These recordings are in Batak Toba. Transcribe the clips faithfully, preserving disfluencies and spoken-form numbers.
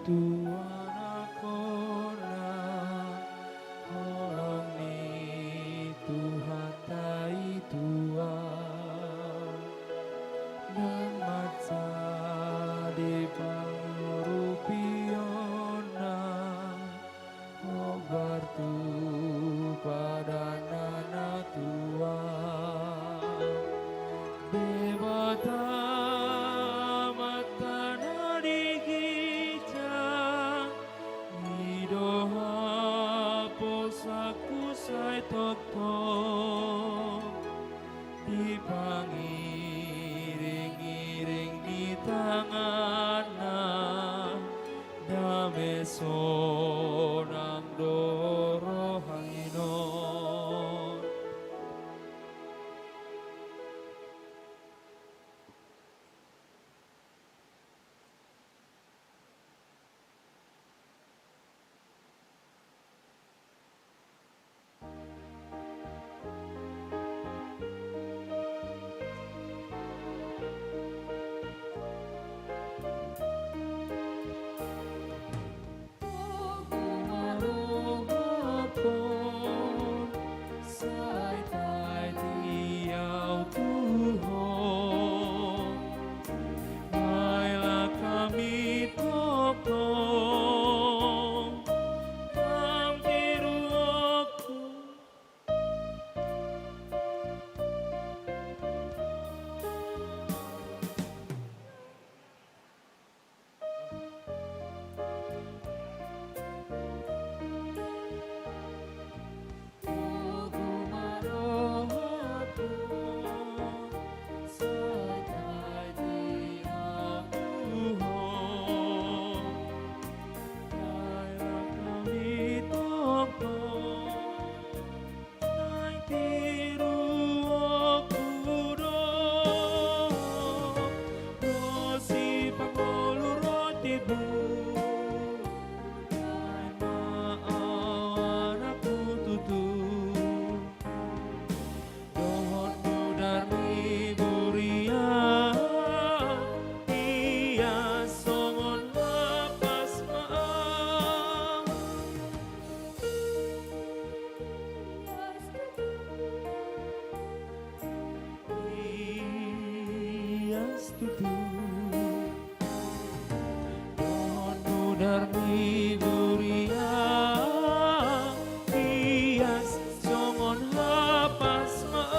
tu anakhonna, holong ni Tuhanta i Tuhan, na manjadi pangurupionna, hombar tu padan na tua. Debata Amanta na di ginjang, i do haposanku sai tongtong. Dipangiring-iring ni tanganna, dame sonang do roha i non. Sai taiti au tu Ho, baenlah hami tongtong, nang tiruonku. Nang tiruonku do, ro sipangolu ro tibu, baen ma au anakku tutu. Dohot mudar ni burian, ias songon hapas ma au. Ias tutu. Dohot mudar ni burian, ias songon hapas ma au.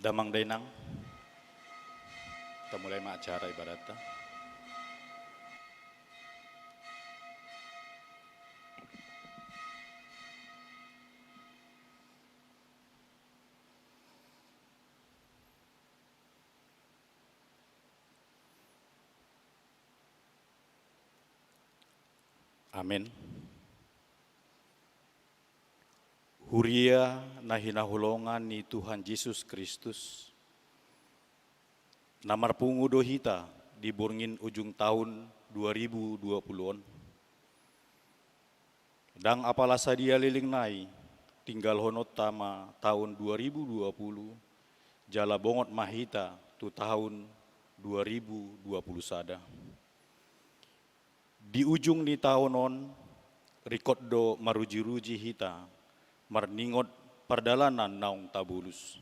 Damang dainang, kita mulai ma acara ibadatta. Amen. Huria na hinaholongan ni Tuhan Jesus Kristus, na marpungu do hita di borngin ujung tahun dua ribu dua puluh on. Ndang apala sadia leleng nai, tinggalhononta ma tahun dua ribu dua puluh, jala bongot ma hita tu tahun dua ribu dua puluh sada. Di ujung ni taon on, ringkot do marujiruji hita, marningot pardalanan naung tabolus.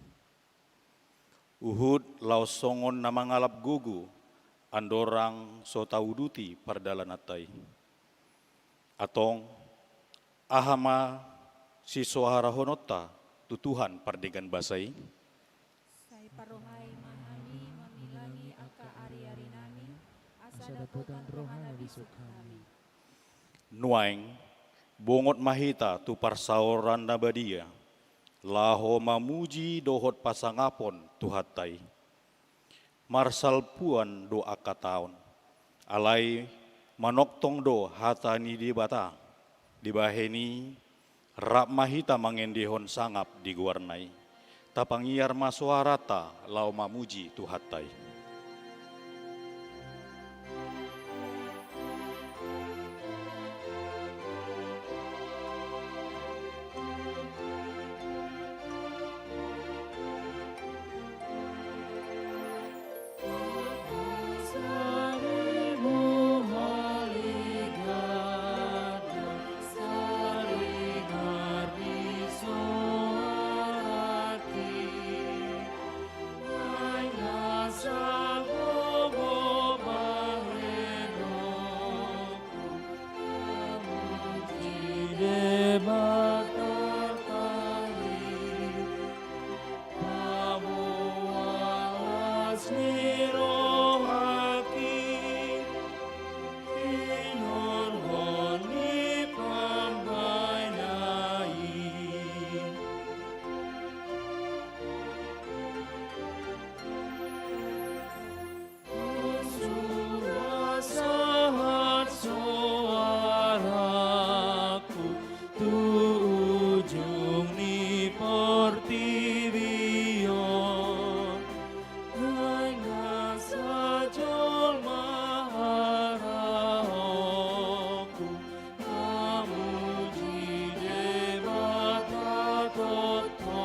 Huhut laos songon na mangalap gogo, andorang so tauduti pardalananta i. Antong, aha ma sisoarahononta tu Tuhan pardenggan basa i? Sai parrohai ma hami mamilangi angka ariarinami, asa dapotan rohana bisuk hami. Nuaeng, bongot ma hita tu parsaoran na badia, laho mamuji dohot pasangapon Tuhanta i. Marsalpuan do angka taon, alai manongtong do hata ni Debata, dibahen i rap ma hita mangendehon sangap di goarna i. Tapangiar ma soaranta laho mamuji Tuhanta i. Sahat soarangku tu ujung ni portibi on, nang na sajolma harahonku, mamuji Debata tongtong.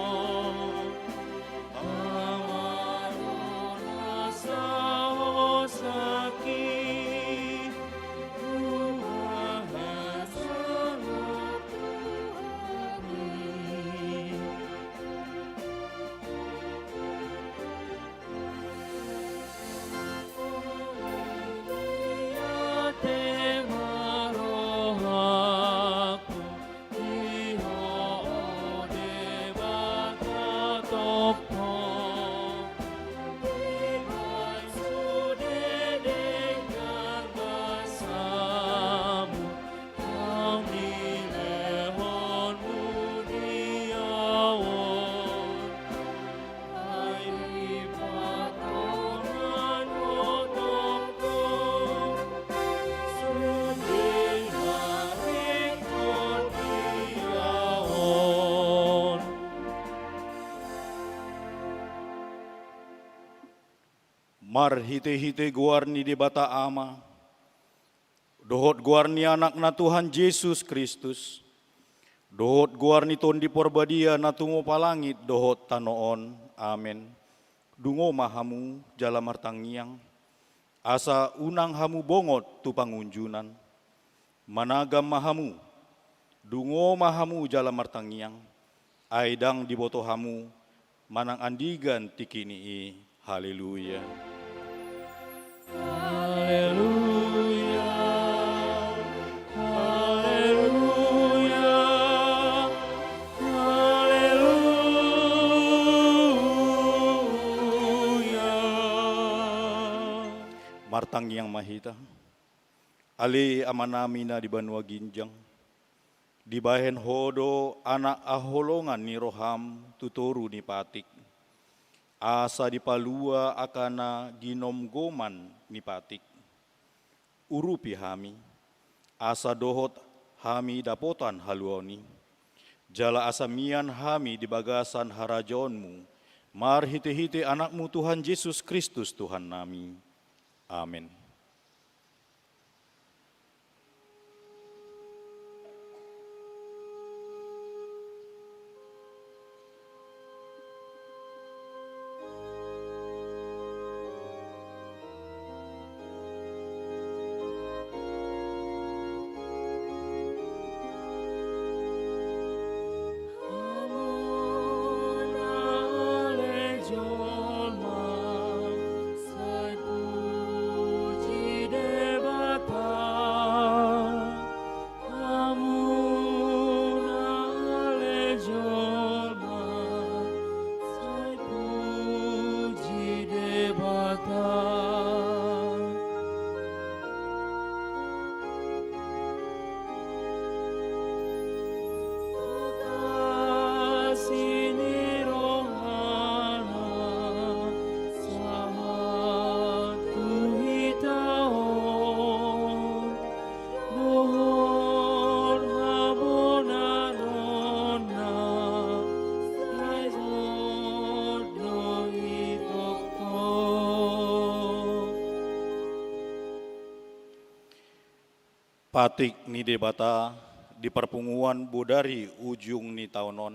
Marhitehite goar ni Debata Ama, dohot goar ni Anakna Tuhan Jesus Kristus, dohot goar ni Tondi Porbadia na tumopa langit dohot tano on. Amen. Dungo ma hamu jala martangiang, asa unang hamu bongot tu pangunjunan. Managam ma hamu, dungo ma hamu jala martangiang, ai ndang diboto hamu manang andigan tingkini i. Haleluya. Haleluya. Haleluya. Martangiang ma hita. Ale Amanami na di banua ginjang, dibahen Ho do anak haholongan ni roham tu toru ni patik, asa dipalua angka na ginomgoman ni patik. Urupi hami, asa dohot hami dapotan haluaon i, jala asa mian hami di bagasan harajaonmu, marhitehite Anakmu Tuhan Jesus Kristus Tuhannami. Amen. Patik ni Debata di parpunguan bodari ujung ni taon on,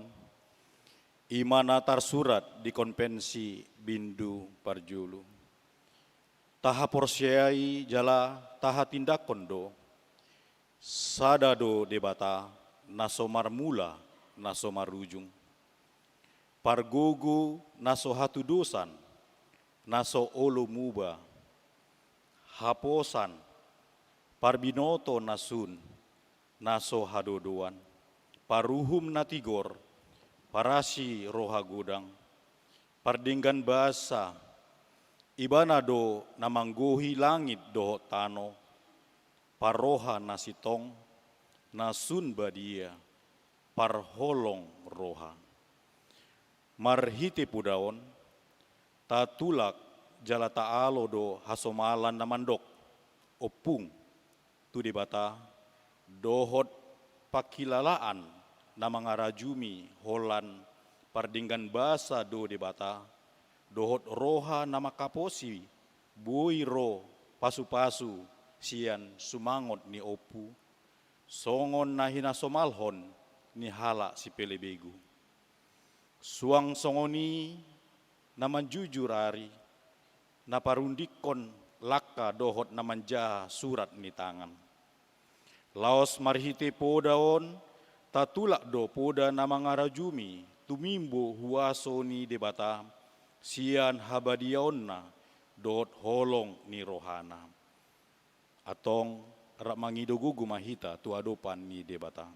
i ma na tarsurat di konvensi bindu parjolo. Tahaporseai jala tahatindanghon do, sada do Debata, na so marmula, na so marujung. Pargogo na so hatudosan, na so olo muba, haposan, parbinoto na sun, na so hadodoan, paruhum na tigor, parasi roha godang, pardenggan basa, Ibana do na manggohi langit dohot tano, parroha na sintong, na sun badia, parholong roha. Marhite poda on, tatulak jala taalo do hasomalan na mandok, ompung, tu Debata, dohot pangkilalaan na mangarajumi holan pardenggan basa do Debata, dohot roha na mangkaposi boi ro pasupasu sian sumangot ni ompu, songon na hinasomalhon ni halak sipelebegu. Suang songon i na manjujur ari, na parundingkon langka dohot na manjaha surat ni tangan. Laos marhite poda on, tatulak do poda na mangarajumi tumimbo huaso ni Debata, sian habadiaonna dohot holong ni rohana. Antong, rap mangido gogo ma hita tu adopan ni Debata.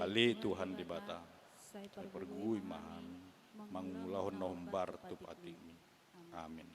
Ale Tuhan Debata, sai pargogoi ma hami, mangulahon na hombar tu patikmi. Amin.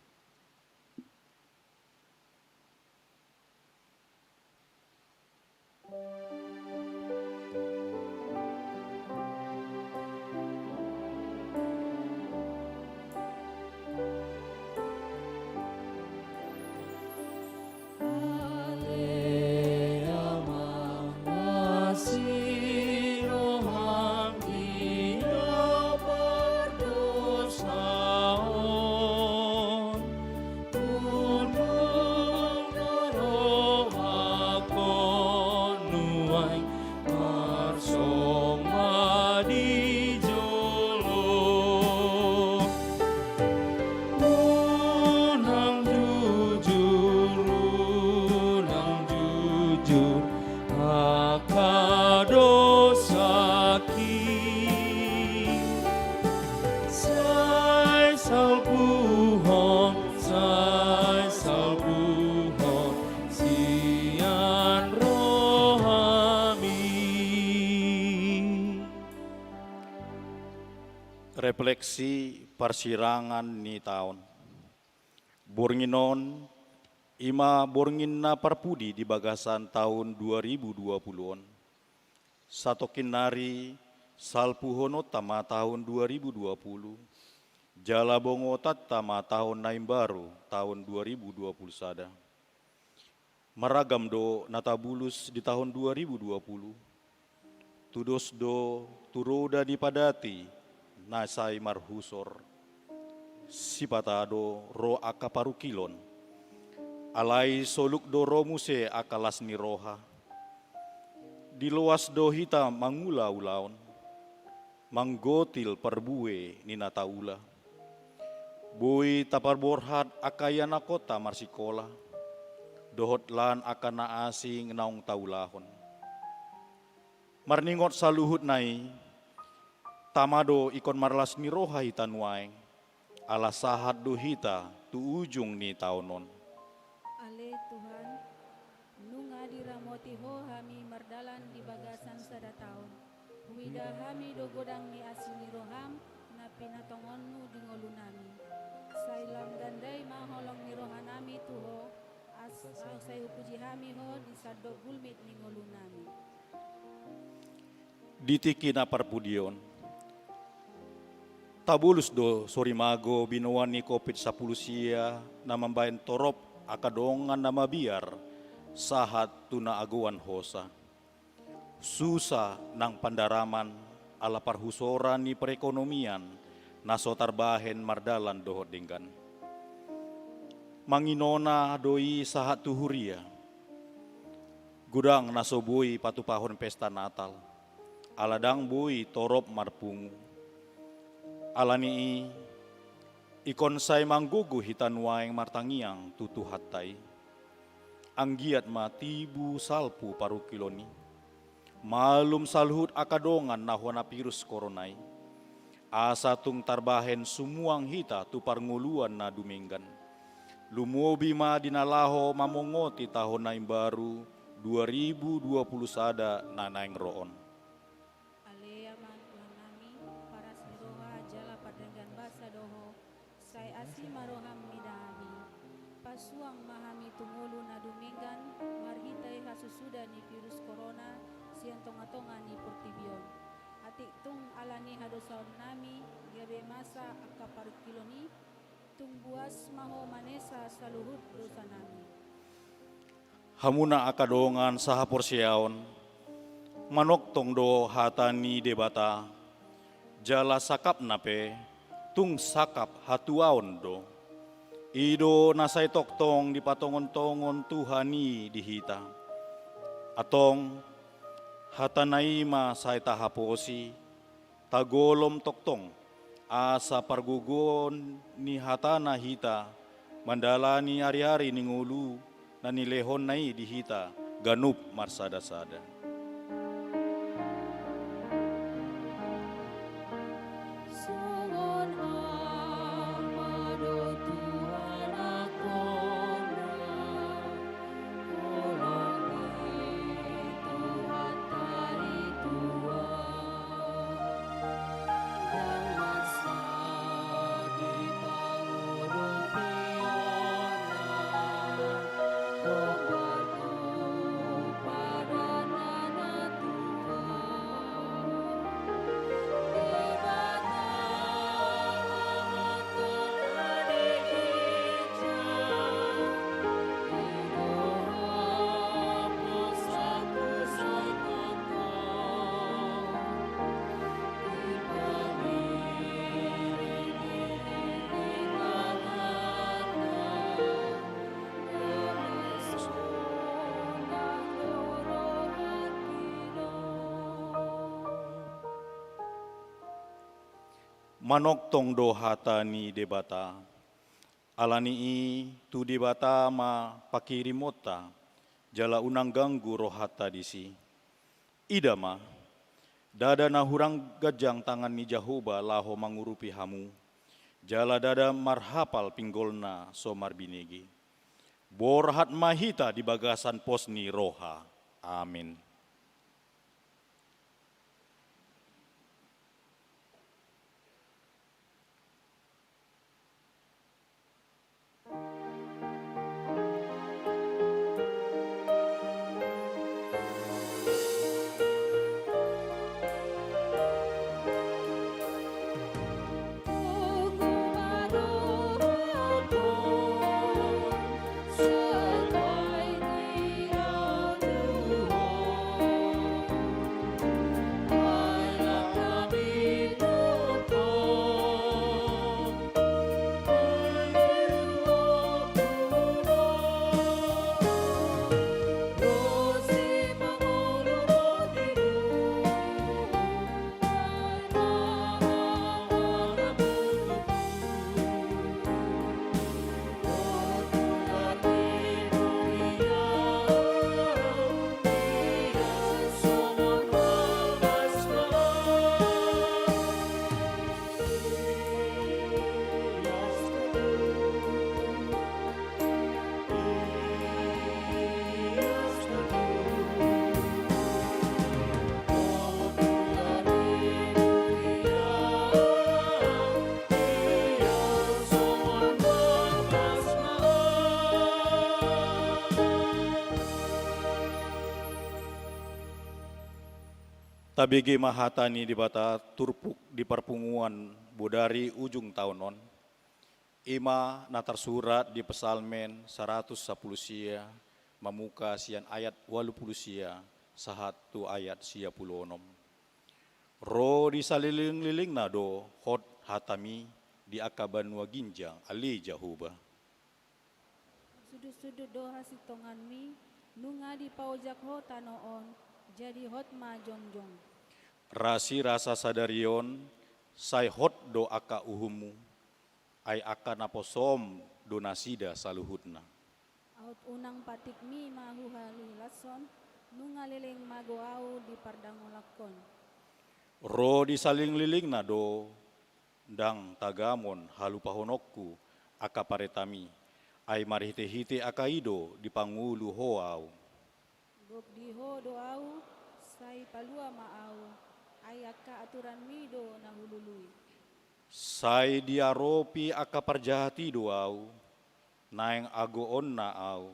Unang jujur, unang jujur angka dosaki. Sai salpuhon, sai salpuhon sian rohami. Refleksi parsirangan ni taon. Borngin on, I ma borngin na parpudi di bagasan taon dua ribu dua puluh on. Satongkin nari salpuhononta ma taon dua ribu dua puluh, jala bongotanta ma taon na imbaru taon dua ribu dua puluh sada. Maragam do na tabulus di taon dua ribu dua puluh. Tudos do tu roda ni padati na sai marhusor. Sipata do ro angka parungkilon. Alai soluk do ro muse angka las ni roha. Diloas do hita mangula ulaon, manggotil parbue ni na taula. Boi taparborhat angka ianakhonta marsikola, dohot lan angka na asing naung taulahon. Marningot saluhutna i, tama do ingkon marlas ni roha hita nuaeng, ala sahat do hita tu ujung ni taon on. Ale Tuhan, nunga diramoti Ho hami mardalan di bagasan sada taon. Huida hami do godang ni asi ni roham na pinatongonmu di ngolunami. Sai lam gandai ma holong ni rohanami tu Ho, as, sai hupuji hami Ho di sandok gulmit ni ngolunami. Di tingki na parpudi on, tabolus do sorimago binoan ni Covid sampulu sia na mambaen torop angka dongan na mabiar sahat tu na agoan hosa. Susa nang pandaraman ala parhusoran ni perekonomian na so tarbahen mardalan dohot denggan. Manginona do i sahat tu huria. Godang na so boi patupahon pesta Natal, ala ndang boi torop marpungu. Ala ni i, ingkon sai manggogo hita nuaeng martangiang tu Tuhanta i. Anggiat ma tibu salpu parungkilon i. Malum saluhut angka dongan na hona virus korona i. Asa tung tarbahen sumuang hita tu parngoluan na dumenggan. Lumobi ma di na laho mamongoti taon na imbaru dua ribu dua puluh sada na naeng ro on. Ale Amang Tuhannami, paras ni roha jala pardenggan basa do Ho, sai asi ma roham mida hami. Pasuang ma hami tu ngolu na dumenggan, marhite hasusuda ni virus korona sian tongatonga ni portibi on. Atik tung ala ni hadosaonnami, gabe masa angka parungkilon i, tung buas ma Ho manesa saluhut dosanami. Hamuna angka dongan sahaporseaon, manongtong do hata ni Debata, jala sangkapna pe tung sangkap hatuaon do. I do na sai tongtong dipatongontongon Tuhan i di hita. Antong, hatana i ma sai tahaposi, tagolom tongtong, asa pargogoon ni hatana hita mandalani ariari ni ngolu na nilehonna i di hita ganup marsadasada. Songon Ama do Tuhan ampuna, holong ni Tuhanta i tuat. Manongtong do hata ni Debata. Ala ni i tu Debata ma pangkirimonta, jala unang ganggu rohanta disi. Ida ma, ndada na hurang ganjang tangan ni Jahowa laho mangurupi hamu, jala ndada marhapal pinggolna so marbinege. Borhat ma hita di bagasan pos ni roha. Amin. Tabege ma hata ni Debata turpuk di parpunguan bodari ujung taon on. I ma na tarsurat di Psalmen saratus sampulu sia, mamungka sian ayat ualu pulu sia sahat tu ayat sia pulu onom. Ro di salelenglelengna do hot hatami di angka banua ginjang, ale Jahowa. Sundut-sundut do hasintonganmi, nunga dipaojak Ho tano on, jadi hot ma jongjong. Rasirasa sadari on, sai hot do angka uhummu, ai angka naposom do nasida saluhutna. Aut unang patikmi ma huhalihilashon, nunga leleng mago ahu di pardangolangkon. Ro di salelenglelengna do, ndang tagamon halupahononku angka paretami, ai marhitehite angka i do dipangolu Ho ahu. Gok di Ho do ahu, sai palua ma ahu, ai angka aturanmi do na hulului. Sai diaropi angka parjahat i do ahu, naeng agoonna ahu,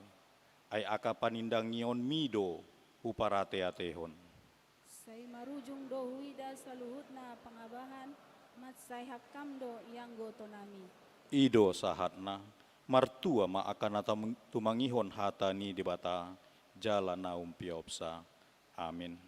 ai angka panindangionmi do huparateatehon. Sai marujung do huida saluhutna pangabahan, mansai hakam do ianggo tonami. I do sahatna, martua ma angka na tam-, tumangihon hata ni Debata, jala na umpeopsa. Amin.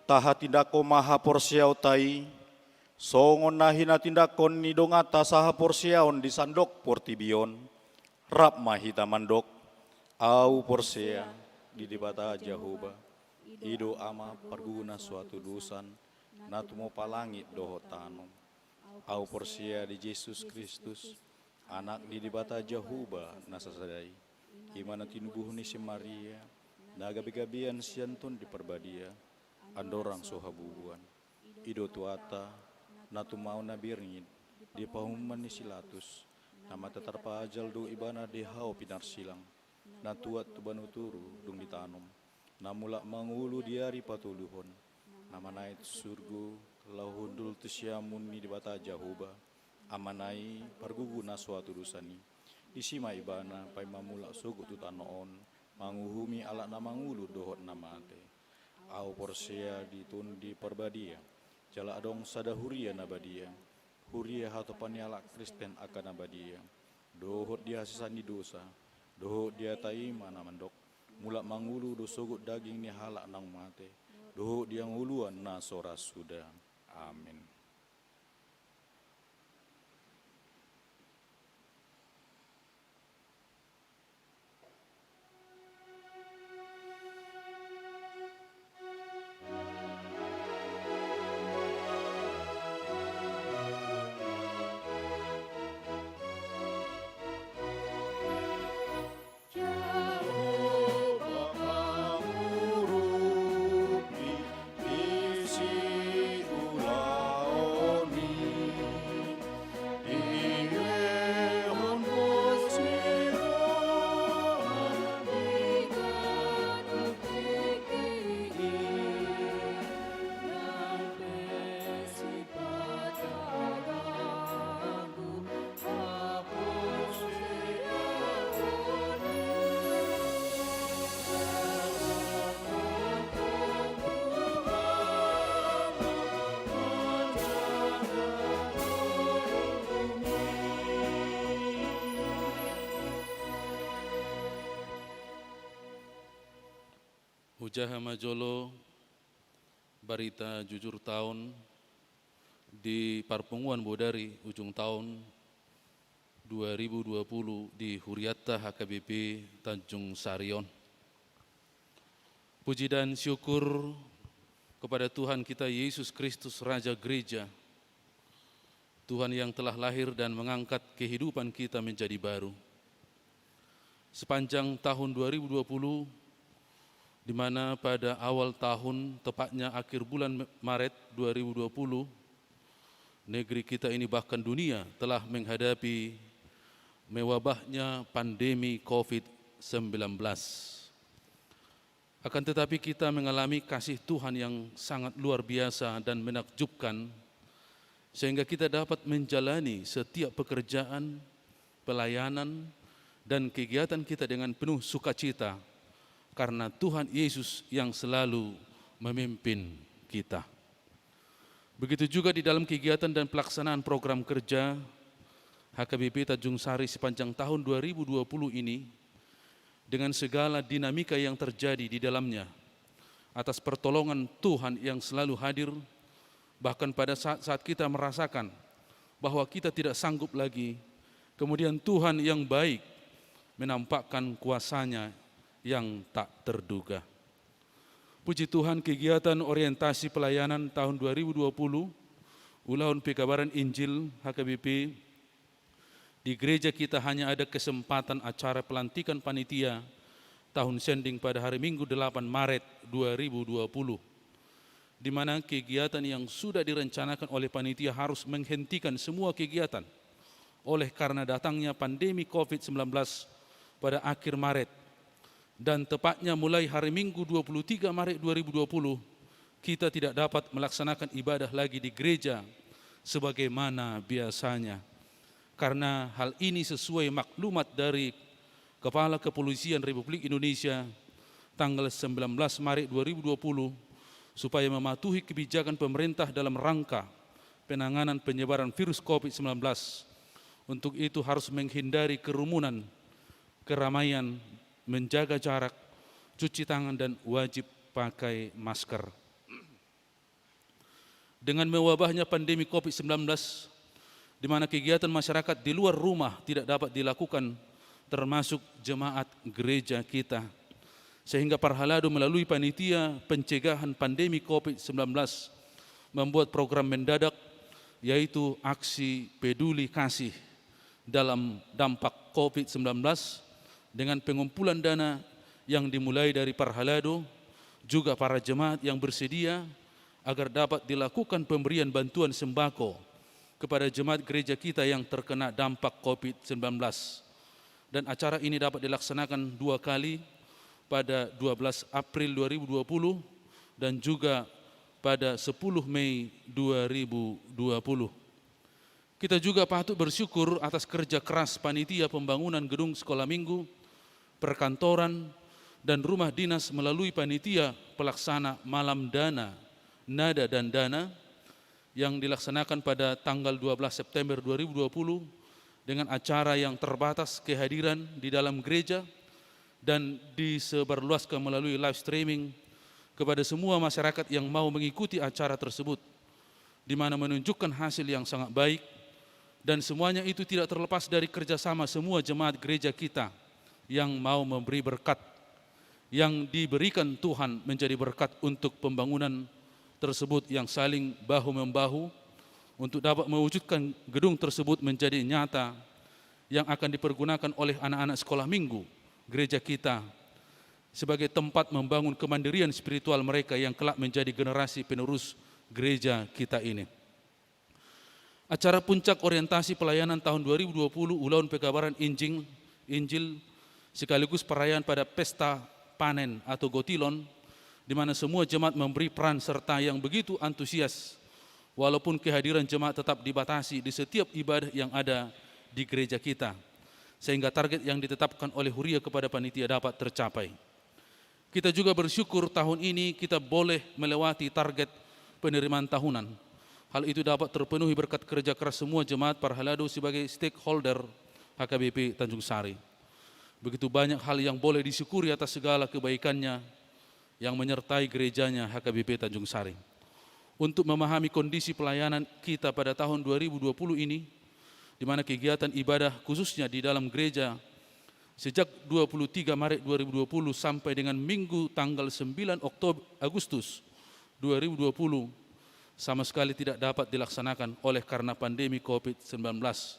Tahatindangkon ma haporseaonta i, songon na hinatindangkon ni donganta sahaporseaon di sandok portibi on, rap ma hita mandok, ahu porsea di Debata Jahowa, i do Ama parguru na so hatudosan, na tumompa langit dohot tano. Ahu porsea di Jesus Kristus, Anak ni Debata Jahowa na sasada i. I ma na tinubuhon ni si Maria, na gabegabean sian Tondi Parbadia, andorang so habubuhan. I do Tuhanta, na tumaon na bernit, di pahuman ni si Latus, na mate tarpajal do ibana di hau pinarsilang, na tuat tu banua toru dung ditanom, na mulak mangolu di ari patoluhon, na manaek tu surgo, laho hundul tu siamun ni Debata Jahowa, Amana i parguru na so hatudosan i. Disi ma ibana paima mulak sogot tu tano on, manguhumi halak na mangolu dohot na mate. Ahu porsea di Tondi Parbadia, jala adong sada huria na badia, huria hatopan ni halak Kristen angka na badia, dohot di hasesaan ni dosa, dohot di hata i ma na mandok, mulak mangolu do sogot daging ni halak naung mate, dohot di hangoluan na so ra suda. Amin. Hujaha ma jolo barita jujur taon di parpunguan bodari ujung taon dua ribu dua puluh di huriatta H K B P Tanjung Sari on. Puji dan syukur kepada Tuhan kita Yesus Kristus, Raja Gereja, Tuhan yang telah lahir dan mengangkat kehidupan kita menjadi baru. Sepanjang tahun dua ribu dua puluh, di mana pada awal tahun, tepatnya akhir bulan Me-, Maret dua ribu dua puluh, negeri kita ini bahkan dunia telah menghadapi mewabahnya pandemi covid sembilan belas. Akan tetapi, kita mengalami kasih Tuhan yang sangat luar biasa dan menakjubkan, sehingga kita dapat menjalani setiap pekerjaan, pelayanan, dan kegiatan kita dengan penuh sukacita, karena Tuhan Yesus yang selalu memimpin kita. Begitu juga di dalam kegiatan dan pelaksanaan program kerja H K B P Tanjung Sari sepanjang tahun dua ribu dua puluh ini, dengan segala dinamika yang terjadi di dalamnya, atas pertolongan Tuhan yang selalu hadir, bahkan pada saat-saat kita merasakan bahwa kita tidak sanggup lagi, kemudian Tuhan yang baik menampakkan kuasa-Nya yang tak terduga. Puji Tuhan, kegiatan orientasi pelayanan tahun dua ribu dua puluh, ulaon pekabaran Injil H K B P, di gereja kita hanya ada kesempatan acara pelantikan panitia tahun sending pada hari Minggu delapan Maret dua ribu dua puluh, di mana kegiatan yang sudah direncanakan oleh panitia harus menghentikan semua kegiatan oleh karena datangnya pandemi covid sembilan belas pada akhir Maret. Dan tepatnya mulai hari Minggu dua puluh tiga Maret dua ribu dua puluh, kita tidak dapat melaksanakan ibadah lagi di gereja sebagaimana biasanya. Karena hal ini sesuai maklumat dari Kepala Kepolisian Republik Indonesia tanggal sembilan belas Maret dua ribu dua puluh, supaya mematuhi kebijakan pemerintah dalam rangka penanganan penyebaran virus covid sembilan belas. Untuk itu harus menghindari kerumunan, keramaian, menjaga jarak, cuci tangan, dan wajib pakai masker. Dengan mewabahnya pandemi covid sembilan belas, di mana kegiatan masyarakat di luar rumah tidak dapat dilakukan, termasuk jemaat gereja kita, sehingga Parhalado melalui Panitia Pencegahan Pandemi covid sembilan belas membuat program mendadak, yaitu aksi peduli kasih dalam dampak covid sembilan belas, dengan pengumpulan dana yang dimulai dari Parhalado, juga para jemaat yang bersedia, agar dapat dilakukan pemberian bantuan sembako kepada jemaat gereja kita yang terkena dampak covid sembilan belas. Dan acara ini dapat dilaksanakan dua kali, pada dua belas April dua ribu dua puluh dan juga pada sepuluh Mei dua ribu dua puluh. Kita juga patut bersyukur atas kerja keras panitia pembangunan gedung sekolah minggu, perkantoran, dan rumah dinas melalui panitia pelaksana Malam Dana, Nada dan Dana, yang dilaksanakan pada tanggal dua belas September dua ribu dua puluh dengan acara yang terbatas kehadiran di dalam gereja dan disebarluaskan melalui live streaming kepada semua masyarakat yang mau mengikuti acara tersebut, di mana menunjukkan hasil yang sangat baik, dan semuanya itu tidak terlepas dari kerjasama semua jemaat gereja kita yang mau memberi berkat yang diberikan Tuhan menjadi berkat untuk pembangunan tersebut yang saling bahu-membahu untuk dapat mewujudkan gedung tersebut menjadi nyata yang akan dipergunakan oleh anak-anak sekolah minggu gereja kita sebagai tempat membangun kemandirian spiritual mereka yang kelak menjadi generasi penerus gereja kita ini. Acara puncak orientasi pelayanan tahun dua ribu dua puluh, ulaon pekabaran Injing-, Injil, sekaligus perayaan pada pesta panen atau gotilon, di mana semua jemaat memberi peran serta yang begitu antusias, walaupun kehadiran jemaat tetap dibatasi di setiap ibadah yang ada di gereja kita, sehingga target yang ditetapkan oleh huria kepada panitia dapat tercapai. Kita juga bersyukur tahun ini kita boleh melewati target penerimaan tahunan. Hal itu dapat terpenuhi berkat kerja keras semua jemaat Parhalado sebagai stakeholder H K B P Tanjung Sari. Begitu banyak hal yang boleh disyukuri atas segala kebaikannya, yang menyertai gerejanya H K B P Tanjung Sari. Untuk memahami kondisi pelayanan kita pada tahun dua ribu dua puluh ini, di mana kegiatan ibadah khususnya di dalam gereja sejak dua puluh tiga Maret dua ribu dua puluh sampai dengan Minggu tanggal sembilan Oktober, Agustus dua ribu dua puluh sama sekali tidak dapat dilaksanakan oleh karena pandemi covid sembilan belas.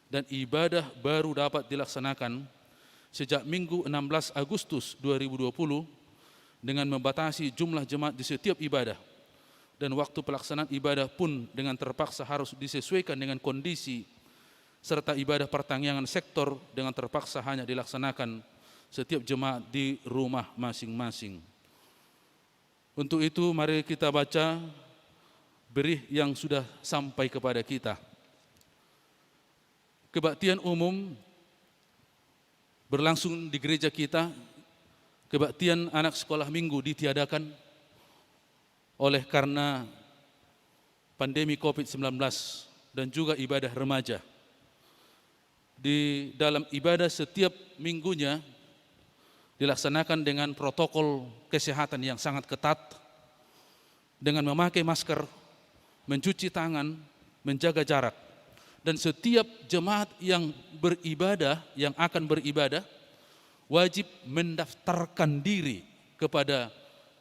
Dan ibadah baru dapat dilaksanakan sejak Minggu enam belas Agustus dua ribu dua puluh dengan membatasi jumlah jemaat di setiap ibadah. Dan waktu pelaksanaan ibadah pun dengan terpaksa harus disesuaikan dengan kondisi, serta ibadah pertangiangan sektor dengan terpaksa hanya dilaksanakan setiap jemaat di rumah masing-masing. Untuk itu, mari kita baca berih yang sudah sampai kepada kita. Kebaktian umum berlangsung di gereja kita, kebaktian anak sekolah minggu ditiadakan oleh karena pandemi covid sembilan belas dan juga ibadah remaja. Di dalam ibadah setiap minggunya dilaksanakan dengan protokol kesehatan yang sangat ketat, dengan memakai masker, mencuci tangan, menjaga jarak. Dan setiap jemaat yang beribadah, yang akan beribadah, wajib mendaftarkan diri kepada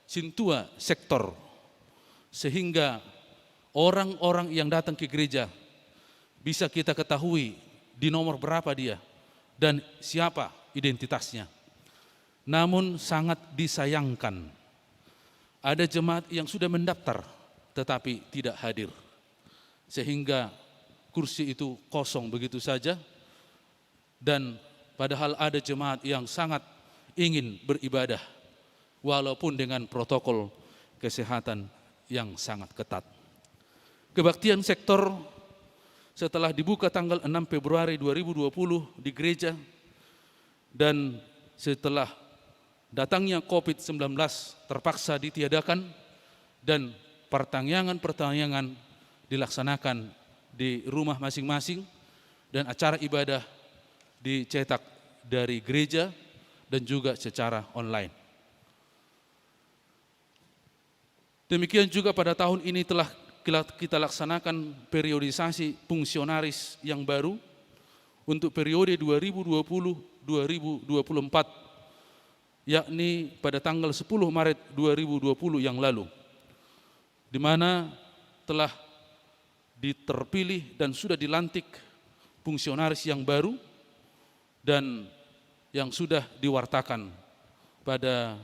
sintua sektor, sehingga orang-orang yang datang ke gereja bisa kita ketahui di nomor berapa dia dan siapa identitasnya. Namun, sangat disayangkan, ada jemaat yang sudah mendaftar tetapi tidak hadir, sehingga kursi itu kosong begitu saja. Dan padahal ada jemaat yang sangat ingin beribadah, walaupun dengan protokol kesehatan yang sangat ketat. Kebaktian sektor setelah dibuka tanggal enam Februari dua ribu dua puluh di gereja, dan setelah datangnya covid sembilan belas terpaksa ditiadakan, dan pertangiangan-pertangiangan dilaksanakan di rumah masing-masing, dan acara ibadah dicetak dari gereja dan juga secara online. Demikian juga pada tahun ini telah kila-, kita laksanakan periodisasi fungsionaris yang baru untuk periode dua ribu dua puluh dua ribu dua puluh empat, yakni pada tanggal sepuluh Maret dua ribu dua puluh yang lalu, di mana telah diterpilih dan sudah dilantik fungsionaris yang baru dan yang sudah diwartakan pada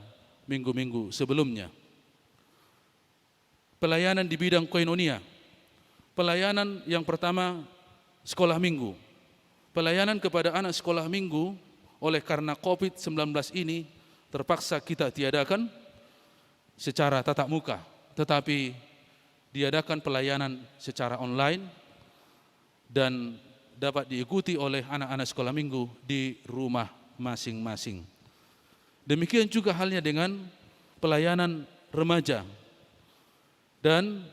minggu-minggu sebelumnya. Pelayanan di bidang koinonia. Pelayanan yang pertama, sekolah minggu. Pelayanan kepada anak sekolah minggu oleh karena covid sembilan belas ini terpaksa kita tiadakan secara tatap muka, tetapi diadakan pelayanan secara online dan dapat diikuti oleh anak-anak sekolah minggu di rumah masing-masing. Demikian juga halnya dengan pelayanan remaja. Dan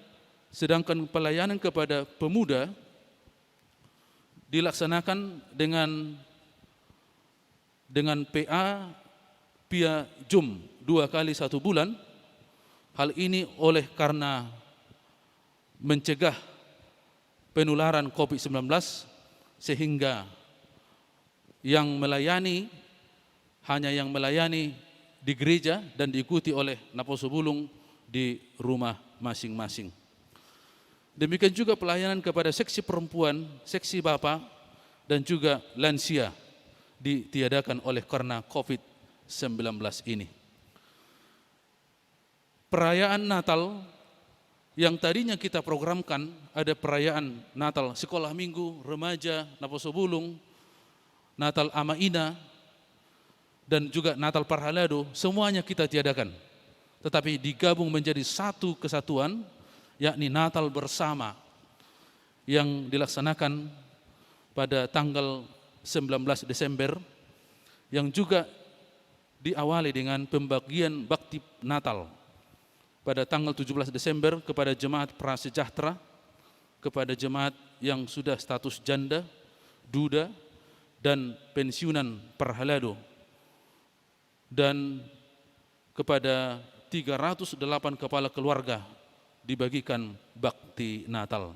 sedangkan pelayanan kepada pemuda dilaksanakan dengan, dengan P A via Zoom dua kali satu bulan. Hal ini oleh karena mencegah penularan covid sembilan belas, sehingga yang melayani, hanya yang melayani di gereja dan diikuti oleh naposo bulung di rumah masing-masing. Demikian juga pelayanan kepada seksi perempuan, seksi bapak, dan juga lansia ditiadakan oleh karena covid sembilan belas ini. Perayaan Natal yang tadinya kita programkan, ada perayaan Natal sekolah minggu, remaja, naposo bulung, Natal ama ina, dan juga Natal parhalado, semuanya kita tiadakan. Tetapi digabung menjadi satu kesatuan, yakni Natal bersama yang dilaksanakan pada tanggal sembilan belas Desember, yang juga diawali dengan pembagian bakti Natal pada tanggal tujuh belas Desember kepada jemaat Prasejahtera, kepada jemaat yang sudah status janda, duda, dan pensiunan parhalado. Dan kepada tiga ratus delapan kepala keluarga dibagikan bakti Natal.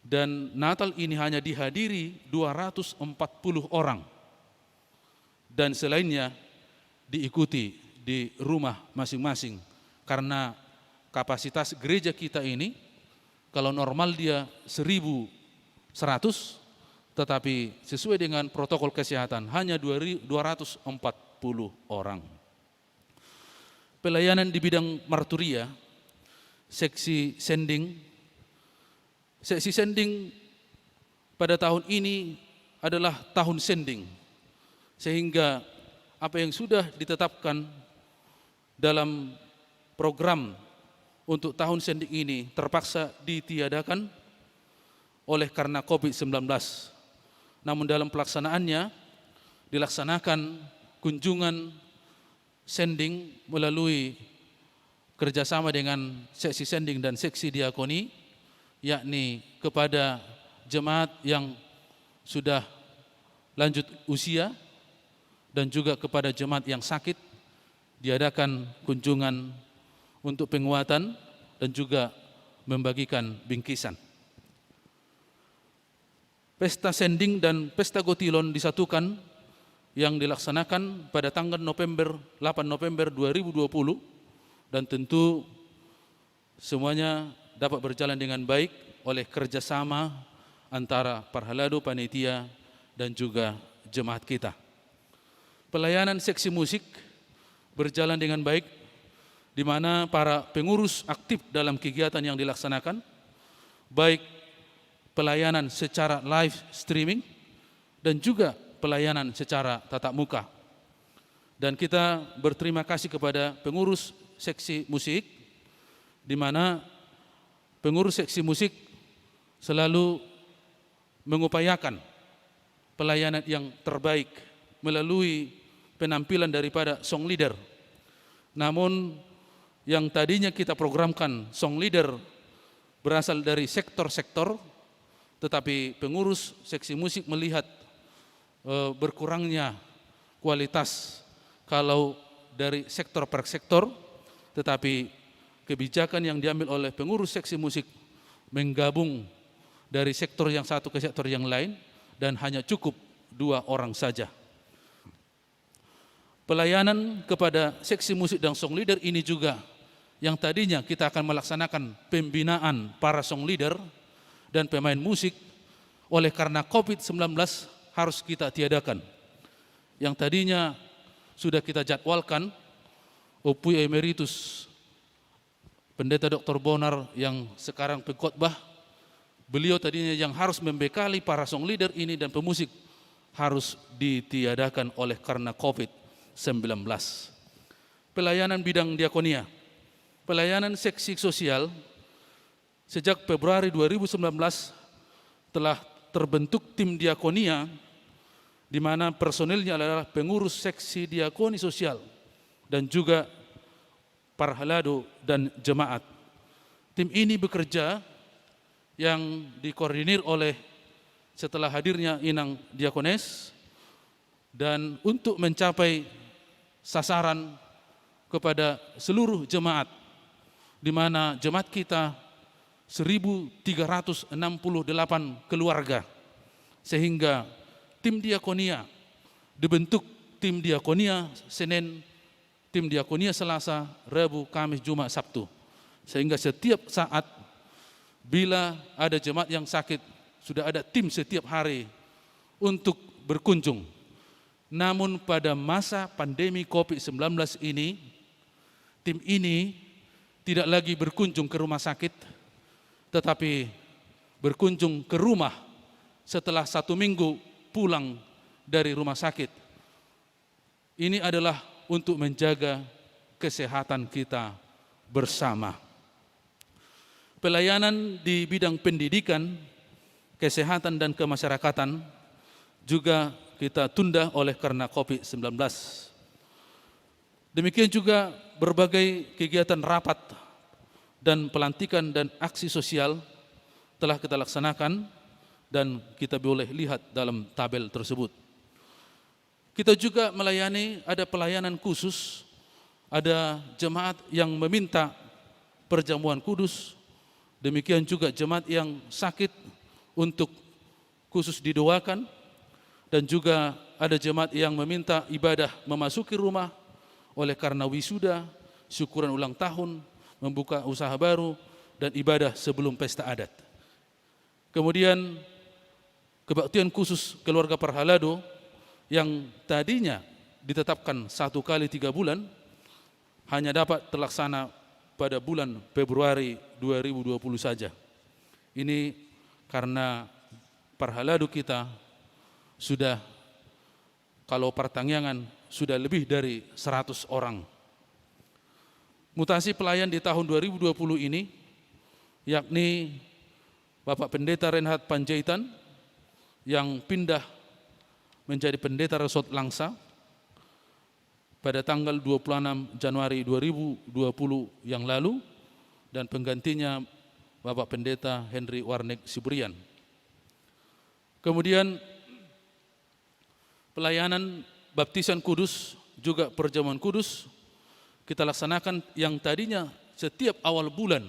Dan Natal ini hanya dihadiri dua ratus empat puluh orang. Dan selainnya diikuti di rumah masing-masing. Karena kapasitas gereja kita ini, kalau normal dia seribu seratus, tetapi sesuai dengan protokol kesehatan hanya dua ri-, dua ratus empat puluh orang. Pelayanan di bidang marturia, seksi sending. Seksi sending pada tahun ini adalah tahun sending, sehingga apa yang sudah ditetapkan dalam program untuk tahun sending ini terpaksa ditiadakan oleh karena covid sembilan belas. Namun dalam pelaksanaannya dilaksanakan kunjungan sending melalui kerjasama dengan seksi sending dan seksi diakoni, yakni kepada jemaat yang sudah lanjut usia dan juga kepada jemaat yang sakit, diadakan kunjungan untuk penguatan dan juga membagikan bingkisan. Pesta sending dan pesta gotilon disatukan yang dilaksanakan pada tanggal November, delapan November dua ribu dua puluh, dan tentu semuanya dapat berjalan dengan baik oleh kerjasama antara parhalado, panitia, dan juga jemaat kita. Pelayanan seksi musik berjalan dengan baik, di mana para pengurus aktif dalam kegiatan yang dilaksanakan, baik pelayanan secara live streaming dan juga pelayanan secara tatap muka. Dan kita berterima kasih kepada pengurus seksi musik, di mana pengurus seksi musik selalu mengupayakan pelayanan yang terbaik melalui penampilan daripada song leader. Namun, yang tadinya kita programkan song leader berasal dari sektor-sektor, tetapi pengurus seksi musik melihat, eh, berkurangnya kualitas kalau dari sektor per sektor, tetapi kebijakan yang diambil oleh pengurus seksi musik menggabung dari sektor yang satu ke sektor yang lain, dan hanya cukup dua orang saja. Pelayanan kepada seksi musik dan song leader ini juga yang tadinya kita akan melaksanakan pembinaan para song leader dan pemain musik, oleh karena covid sembilan belas harus kita tiadakan. Yang tadinya sudah kita jadwalkan, Ompui Emeritus Pendeta doktor Bonar yang sekarang pengkhotbah, beliau tadinya yang harus membekali para song leader ini dan pemusik harus ditiadakan oleh karena covid sembilan belas. Pelayanan bidang diakonia, pelayanan seksi sosial, sejak Februari dua ribu sembilan belas telah terbentuk tim diakonia, di mana personilnya adalah pengurus seksi diakoni sosial dan juga parhalado dan jemaat. Tim ini bekerja yang dikoordinir oleh, setelah hadirnya Inang Diakones, dan untuk mencapai sasaran kepada seluruh jemaat, di mana jemaat kita seribu tiga ratus enam puluh delapan keluarga, sehingga tim diakonia dibentuk, tim diakonia Senin, tim diakonia Selasa, Rabu, Kamis, Jumat, Sabtu. Sehingga setiap saat bila ada jemaat yang sakit, sudah ada tim setiap hari untuk berkunjung. Namun pada masa pandemi covid sembilan belas ini, tim ini tidak lagi berkunjung ke rumah sakit, tetapi berkunjung ke rumah setelah satu minggu pulang dari rumah sakit. Ini adalah untuk menjaga kesehatan kita bersama. Pelayanan di bidang pendidikan, kesehatan, dan kemasyarakatan juga kita tunda oleh karena covid sembilan belas. Demikian juga berbagai kegiatan rapat dan pelantikan dan aksi sosial telah kita laksanakan dan kita boleh lihat dalam tabel tersebut. Kita juga melayani, ada pelayanan khusus Ada jemaat yang meminta perjamuan kudus, demikian juga jemaat yang sakit untuk khusus didoakan, dan juga ada jemaat yang meminta ibadah memasuki rumah oleh karena wisuda, syukuran ulang tahun, membuka usaha baru, dan ibadah sebelum pesta adat. Kemudian, kebaktian khusus keluarga Parhalado yang tadinya ditetapkan satu kali tiga bulan, hanya dapat terlaksana pada bulan Februari dua ribu dua puluh saja. Ini karena Parhalado kita sudah, kalau partangiangan, sudah lebih dari seratus orang. Mutasi pelayan di tahun dua ribu dua puluh ini, yakni Bapak Pendeta Reinhard Panjaitan yang pindah menjadi Pendeta Resort Langsa pada tanggal dua puluh enam Januari dua ribu dua puluh yang lalu, dan penggantinya Bapak Pendeta Henry Warnek Siburian. Kemudian, pelayanan baptisan kudus, juga perjamuan kudus, kita laksanakan yang tadinya setiap awal bulan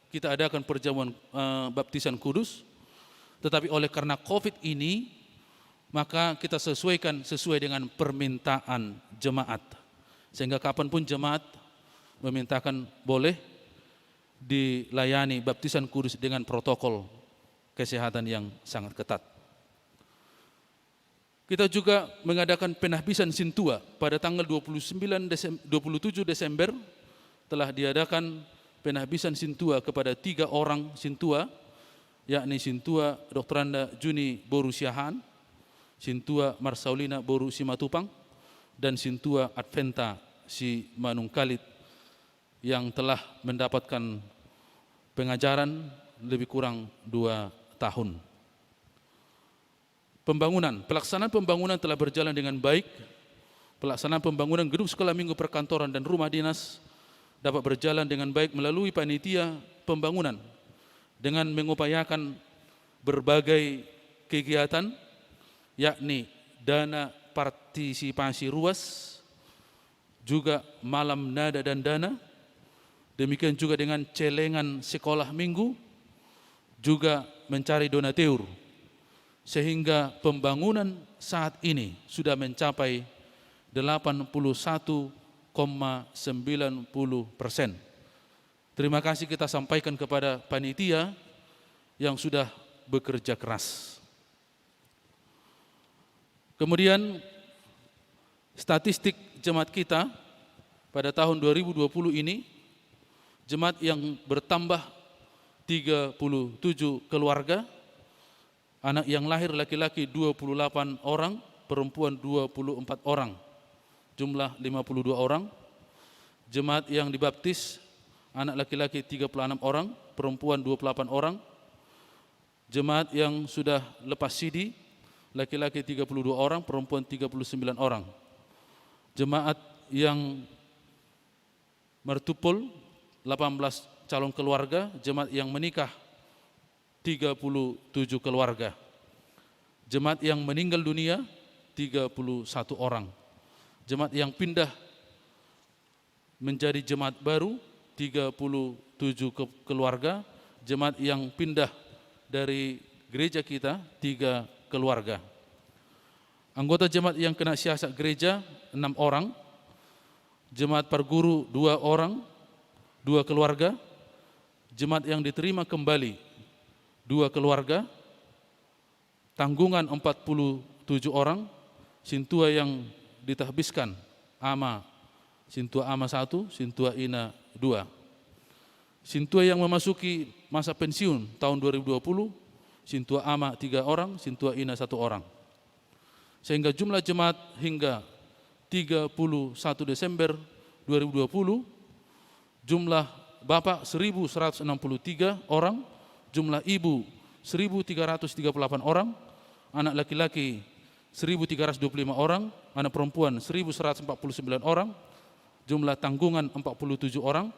kita adakan perjamuan, eh, baptisan kudus, tetapi oleh karena covid ini, maka kita sesuaikan sesuai dengan permintaan jemaat. Sehingga kapanpun jemaat memintakan, boleh dilayani baptisan kudus dengan protokol kesehatan yang sangat ketat. Kita juga mengadakan penahbisan sintua pada tanggal dua puluh sembilan Desem-, dua puluh tujuh Desember, telah diadakan penahbisan sintua kepada tiga orang sintua, yakni sintua Doktoranda Juni boru Siahaan, sintua Marsaulina boru Simatupang, dan sintua Adventa Simanungkalit, yang telah mendapatkan pengajaran lebih kurang dua tahun. Pembangunan, pelaksanaan pembangunan telah berjalan dengan baik. Pelaksanaan pembangunan gedung sekolah minggu perkantoran dan rumah dinas dapat berjalan dengan baik melalui panitia pembangunan dengan mengupayakan berbagai kegiatan, yakni dana partisipasi ruas, juga malam nada dan dana, demikian juga dengan celengan sekolah minggu, juga mencari donatur, sehingga pembangunan saat ini sudah mencapai delapan puluh satu koma sembilan puluh persen. Terima kasih kita sampaikan kepada panitia yang sudah bekerja keras. Kemudian, statistik jemaat kita pada tahun dua ribu dua puluh ini, jemaat yang bertambah tiga puluh tujuh keluarga, anak yang lahir laki-laki dua puluh delapan orang, perempuan dua puluh empat orang, jumlah lima puluh dua orang. Jemaat yang dibaptis, anak laki-laki tiga puluh enam orang, perempuan dua puluh delapan orang. Jemaat yang sudah lepas sidi, laki-laki tiga puluh dua orang, perempuan tiga puluh sembilan orang. Jemaat yang martumpol, delapan belas calon keluarga. Jemaat yang menikah, tiga puluh tujuh keluarga. Jemaat yang meninggal dunia, tiga puluh satu orang. Jemaat yang pindah menjadi jemaat baru, tiga puluh tujuh ke-, keluarga. Jemaat yang pindah dari gereja kita, tiga keluarga. Anggota jemaat yang kena siasat gereja, enam orang. Jemaat parguru, dua orang, dua keluarga. Jemaat yang diterima kembali, dua keluarga. Tanggungan empat puluh tujuh orang, sintua yang ditahbiskan, ama, sintua ama satu, sintua ina dua. Sintua yang memasuki masa pensiun tahun dua ribu dua puluh, sintua ama tiga orang, sintua ina satu orang. Sehingga jumlah jemaat hingga tiga puluh satu Desember dua ribu dua puluh, jumlah bapak seribu seratus enam puluh tiga orang, jumlah ibu seribu tiga ratus tiga puluh delapan orang, anak laki-laki seribu tiga ratus dua puluh lima orang, anak perempuan seribu seratus empat puluh sembilan orang, jumlah tanggungan empat puluh tujuh orang,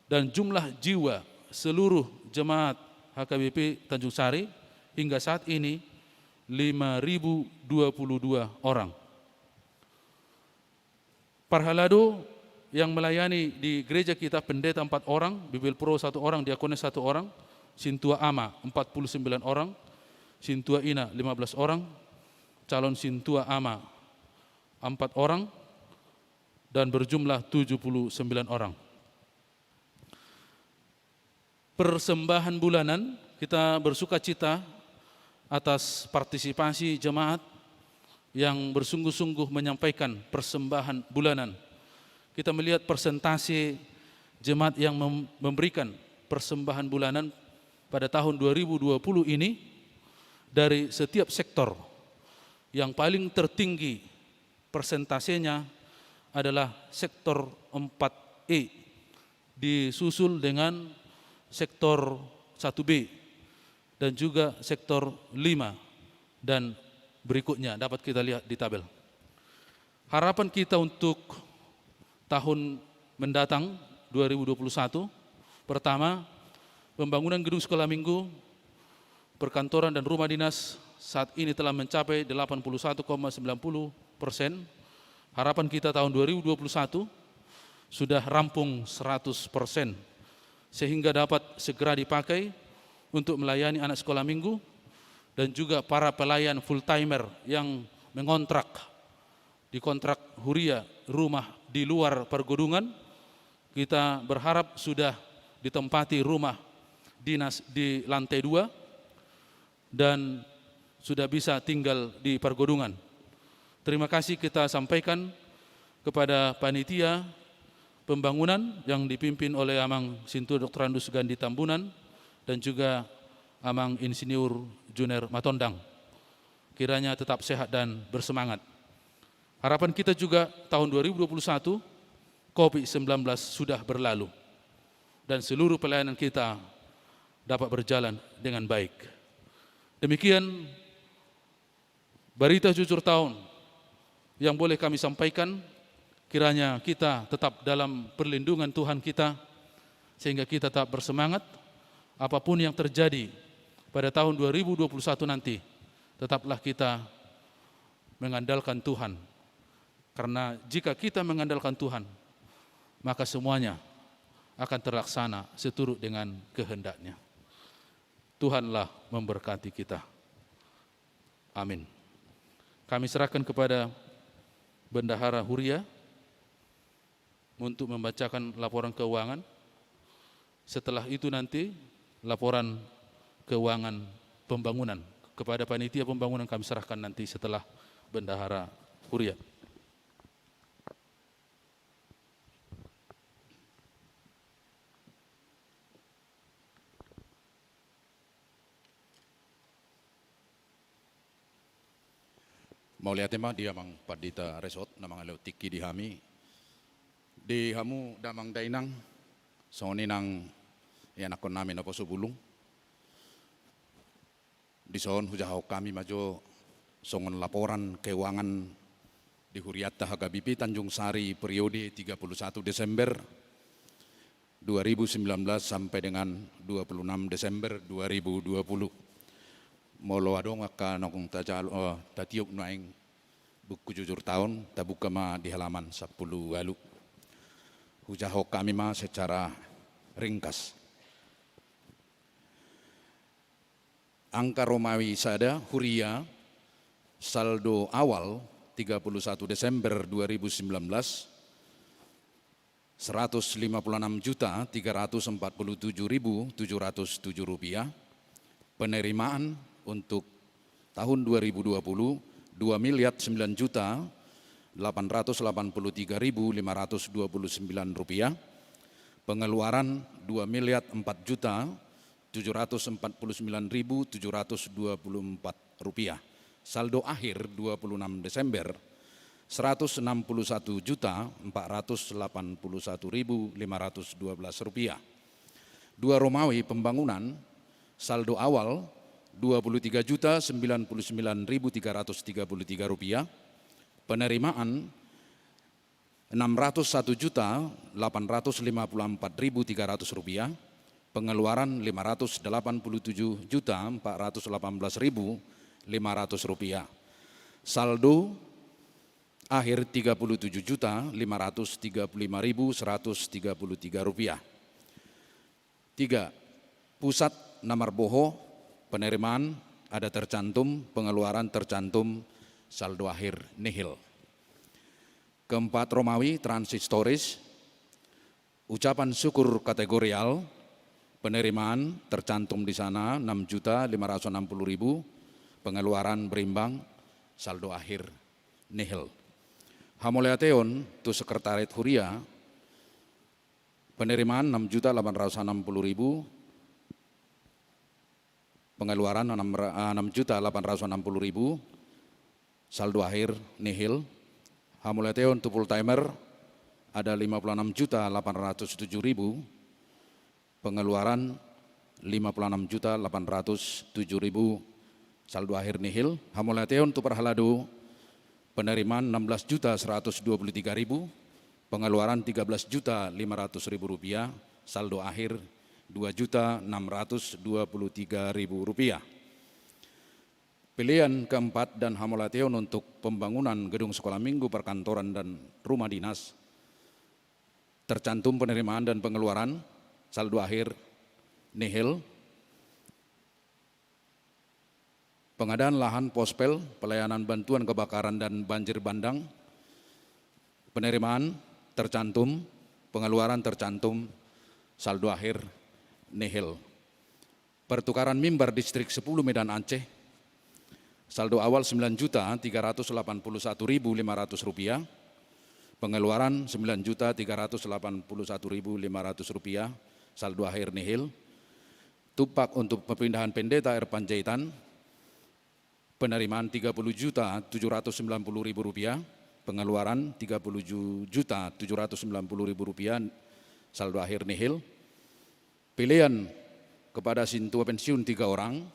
dan jumlah jiwa seluruh jemaat H K B P Tanjung Sari hingga saat ini lima ribu dua puluh dua orang. Parhalado, Yang melayani di gereja kita, pendeta empat orang, bibelvrouw satu orang, diakones satu orang, sintua ama empat puluh sembilan orang, sintua ina lima belas orang, calon sintua ama empat orang, dan berjumlah tujuh puluh sembilan orang. Persembahan bulanan, kita bersukacita atas partisipasi jemaat yang bersungguh-sungguh menyampaikan persembahan bulanan. Kita melihat persentase jemaat yang mem-, memberikan persembahan bulanan pada tahun dua ribu dua puluh ini dari setiap sektor. Yang paling tertinggi persentasenya adalah sektor empat E, disusul dengan sektor satu B, dan juga sektor lima, dan berikutnya dapat kita lihat di tabel. Harapan kita untuk tahun mendatang, dua ribu dua puluh satu, pertama, pembangunan gedung sekolah minggu, perkantoran dan rumah dinas saat ini telah mencapai delapan puluh satu koma sembilan puluh persen. Harapan kita tahun dua ribu dua puluh satu sudah rampung seratus persen, sehingga dapat segera dipakai untuk melayani anak sekolah minggu dan juga para pelayan full timer yang mengontrak, dikontrak huria, rumah di luar pergudungan. Kita berharap sudah ditempati rumah dinas di lantai dua dan sudah bisa tinggal di pergudungan. Terima kasih kita sampaikan kepada panitia pembangunan yang dipimpin oleh Amang Sintua Doktorandus Gandi Tambunan dan juga Amang Insinyur Juner Matondang. Kiranya tetap sehat dan bersemangat. Harapan kita juga tahun dua ribu dua puluh satu, covid sembilan belas sudah berlalu dan seluruh pelayanan kita dapat berjalan dengan baik. Demikian berita jujur tahun yang boleh kami sampaikan. Kiranya kita tetap dalam perlindungan Tuhan kita, sehingga kita tetap bersemangat. Apapun yang terjadi pada tahun dua ribu dua puluh satu nanti, tetaplah kita mengandalkan Tuhan. Karena jika kita mengandalkan Tuhan, maka semuanya akan terlaksana seturut dengan kehendak-Nya. Tuhanlah memberkati kita. Amin. Kami serahkan kepada Bendahara Huria untuk membacakan laporan keuangan. Setelah itu nanti laporan keuangan pembangunan. Kepada panitia pembangunan kami serahkan nanti setelah Bendahara Huria. Mauliate ma di Amang Pandita Resort na mangalehon tingki di hami. Di hamu damang dainang, songon i nang ianakhon nami naposo bulung. Dison hujahahon hami ma jo songon laporan keuangan di hurianta H K B P Tanjung Sari periode tiga puluh satu Desember dua ribu sembilan belas sampai dengan dua puluh enam Desember dua ribu dua puluh. Molo adong angka naung tajalo, eh, tatiop nuaeng buku jujur taon, tabuka ma di halaman sampulu ualu. Hujahahon hami ma secara ringkas. Angka Romawi sada, huria, saldo awal tiga puluh satu Desember dua ribu sembilan belas, seratus lima puluh enam juta tiga ratus empat puluh tujuh ribu tujuh ratus tujuh rupiah. Penerimaan untuk tahun dua ribu dua puluh, dua miliar sembilan juta delapan ratus delapan puluh tiga ribu lima ratus dua puluh sembilan rupiah. Pengeluaran dua miliar empat juta tujuh ratus empat puluh sembilan ribu tujuh ratus dua puluh empat rupiah. Saldo akhir dua puluh enam Desember, seratus enam puluh satu juta empat ratus delapan puluh satu ribu lima ratus dua belas rupiah. Dua Romawi pembangunan, saldo awal dua puluh tiga juta sembilan puluh sembilan ribu tiga ratus tiga puluh tiga rupiah. Penerimaan enam ratus satu juta delapan ratus lima puluh empat ribu tiga ratus rupiah, pengeluaran lima ratus delapan puluh tujuh juta empat ratus delapan belas ribu lima ratus rupiah. Saldo akhir tiga puluh tujuh juta lima ratus tiga puluh lima ribu seratus tiga puluh tiga rupiah. Tiga, pusat na marboho, penerimaan ada tercantum, pengeluaran tercantum, saldo akhir nihil. Keempat, Romawi, transhistoris, ucapan syukur kategorial, penerimaan tercantum di sana enam juta lima ratus enam puluh ribu, pengeluaran berimbang, saldo akhir nihil. Hamauliateon tu sekretariat huria, penerimaan enam juta delapan ratus enam puluh ribu, pengeluaran enam ra-, eh, enam juta delapan ratus enam puluh ribu, saldo akhir nihil. Hamauliateon tu full timer, ada lima puluh enam juta delapan ratus tujuh ribu, pengeluaran lima puluh enam juta delapan ratus tujuh ribu, saldo akhir nihil. Hamauliateon tu parhalado, penerimaan enam belas juta seratus dua puluh tiga ribu, pengeluaran tiga belas juta lima ratus ribu rupiah, saldo akhir dua juta enam ratus dua puluh tiga ribu rupiah. Pilihan keempat dan hamauliateon untuk pembangunan gedung sekolah minggu, perkantoran, dan rumah dinas, tercantum penerimaan dan pengeluaran, saldo akhir nihil. Pengadaan lahan pospel, pelayanan bantuan kebakaran dan banjir bandang, penerimaan tercantum, pengeluaran tercantum, saldo akhir nihil. Pertukaran mimbar Distrik sepuluh Medan Aceh, saldo awal sembilan juta tiga ratus delapan puluh satu ribu lima ratus rupiah, pengeluaran sembilan juta tiga ratus delapan puluh satu ribu lima ratus rupiah, saldo akhir nihil. Tumpak untuk perpindahan pendeta R Panjaitan, penerimaan tiga puluh juta tujuh ratus sembilan puluh ribu rupiah, pengeluaran tiga puluh juta tujuh ratus sembilan puluh ribu rupiah, saldo akhir nihil. Pilihan kepada sintua pensiun tiga orang,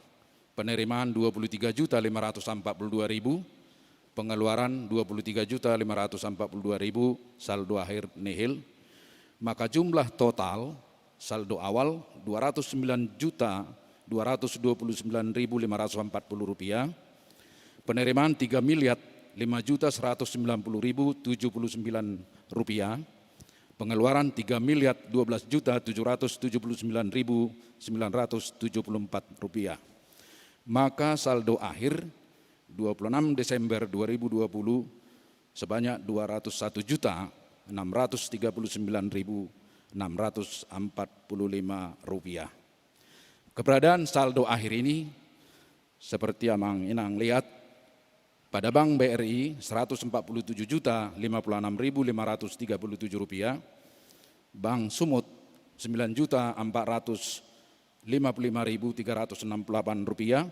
penerimaan dua puluh tiga juta lima ratus empat puluh dua ribu, pengeluaran dua puluh tiga juta lima ratus empat puluh dua ribu, saldo akhir nihil. Maka jumlah total saldo awal dua ratus sembilan juta dua ratus dua puluh sembilan ribu lima ratus empat puluh rupiah, penerimaan tiga miliar lima juta seratus sembilan puluh ribu tujuh puluh sembilan rupiah, pengeluaran tiga miliar dua belas juta tujuh ratus tujuh puluh sembilan ribu sembilan ratus tujuh puluh empat rupiah. Maka saldo akhir dua puluh enam Desember dua ribu dua puluh sebanyak dua ratus satu juta enam ratus tiga puluh sembilan ribu enam ratus empat puluh lima rupiah. Keberadaan saldo akhir ini seperti amang inang lihat, pada Bank B R I seratus empat puluh tujuh juta lima puluh enam ribu lima ratus tiga puluh tujuh rupiah, Bank Sumut sembilan juta empat ratus lima puluh lima ribu tiga ratus enam puluh delapan rupiah,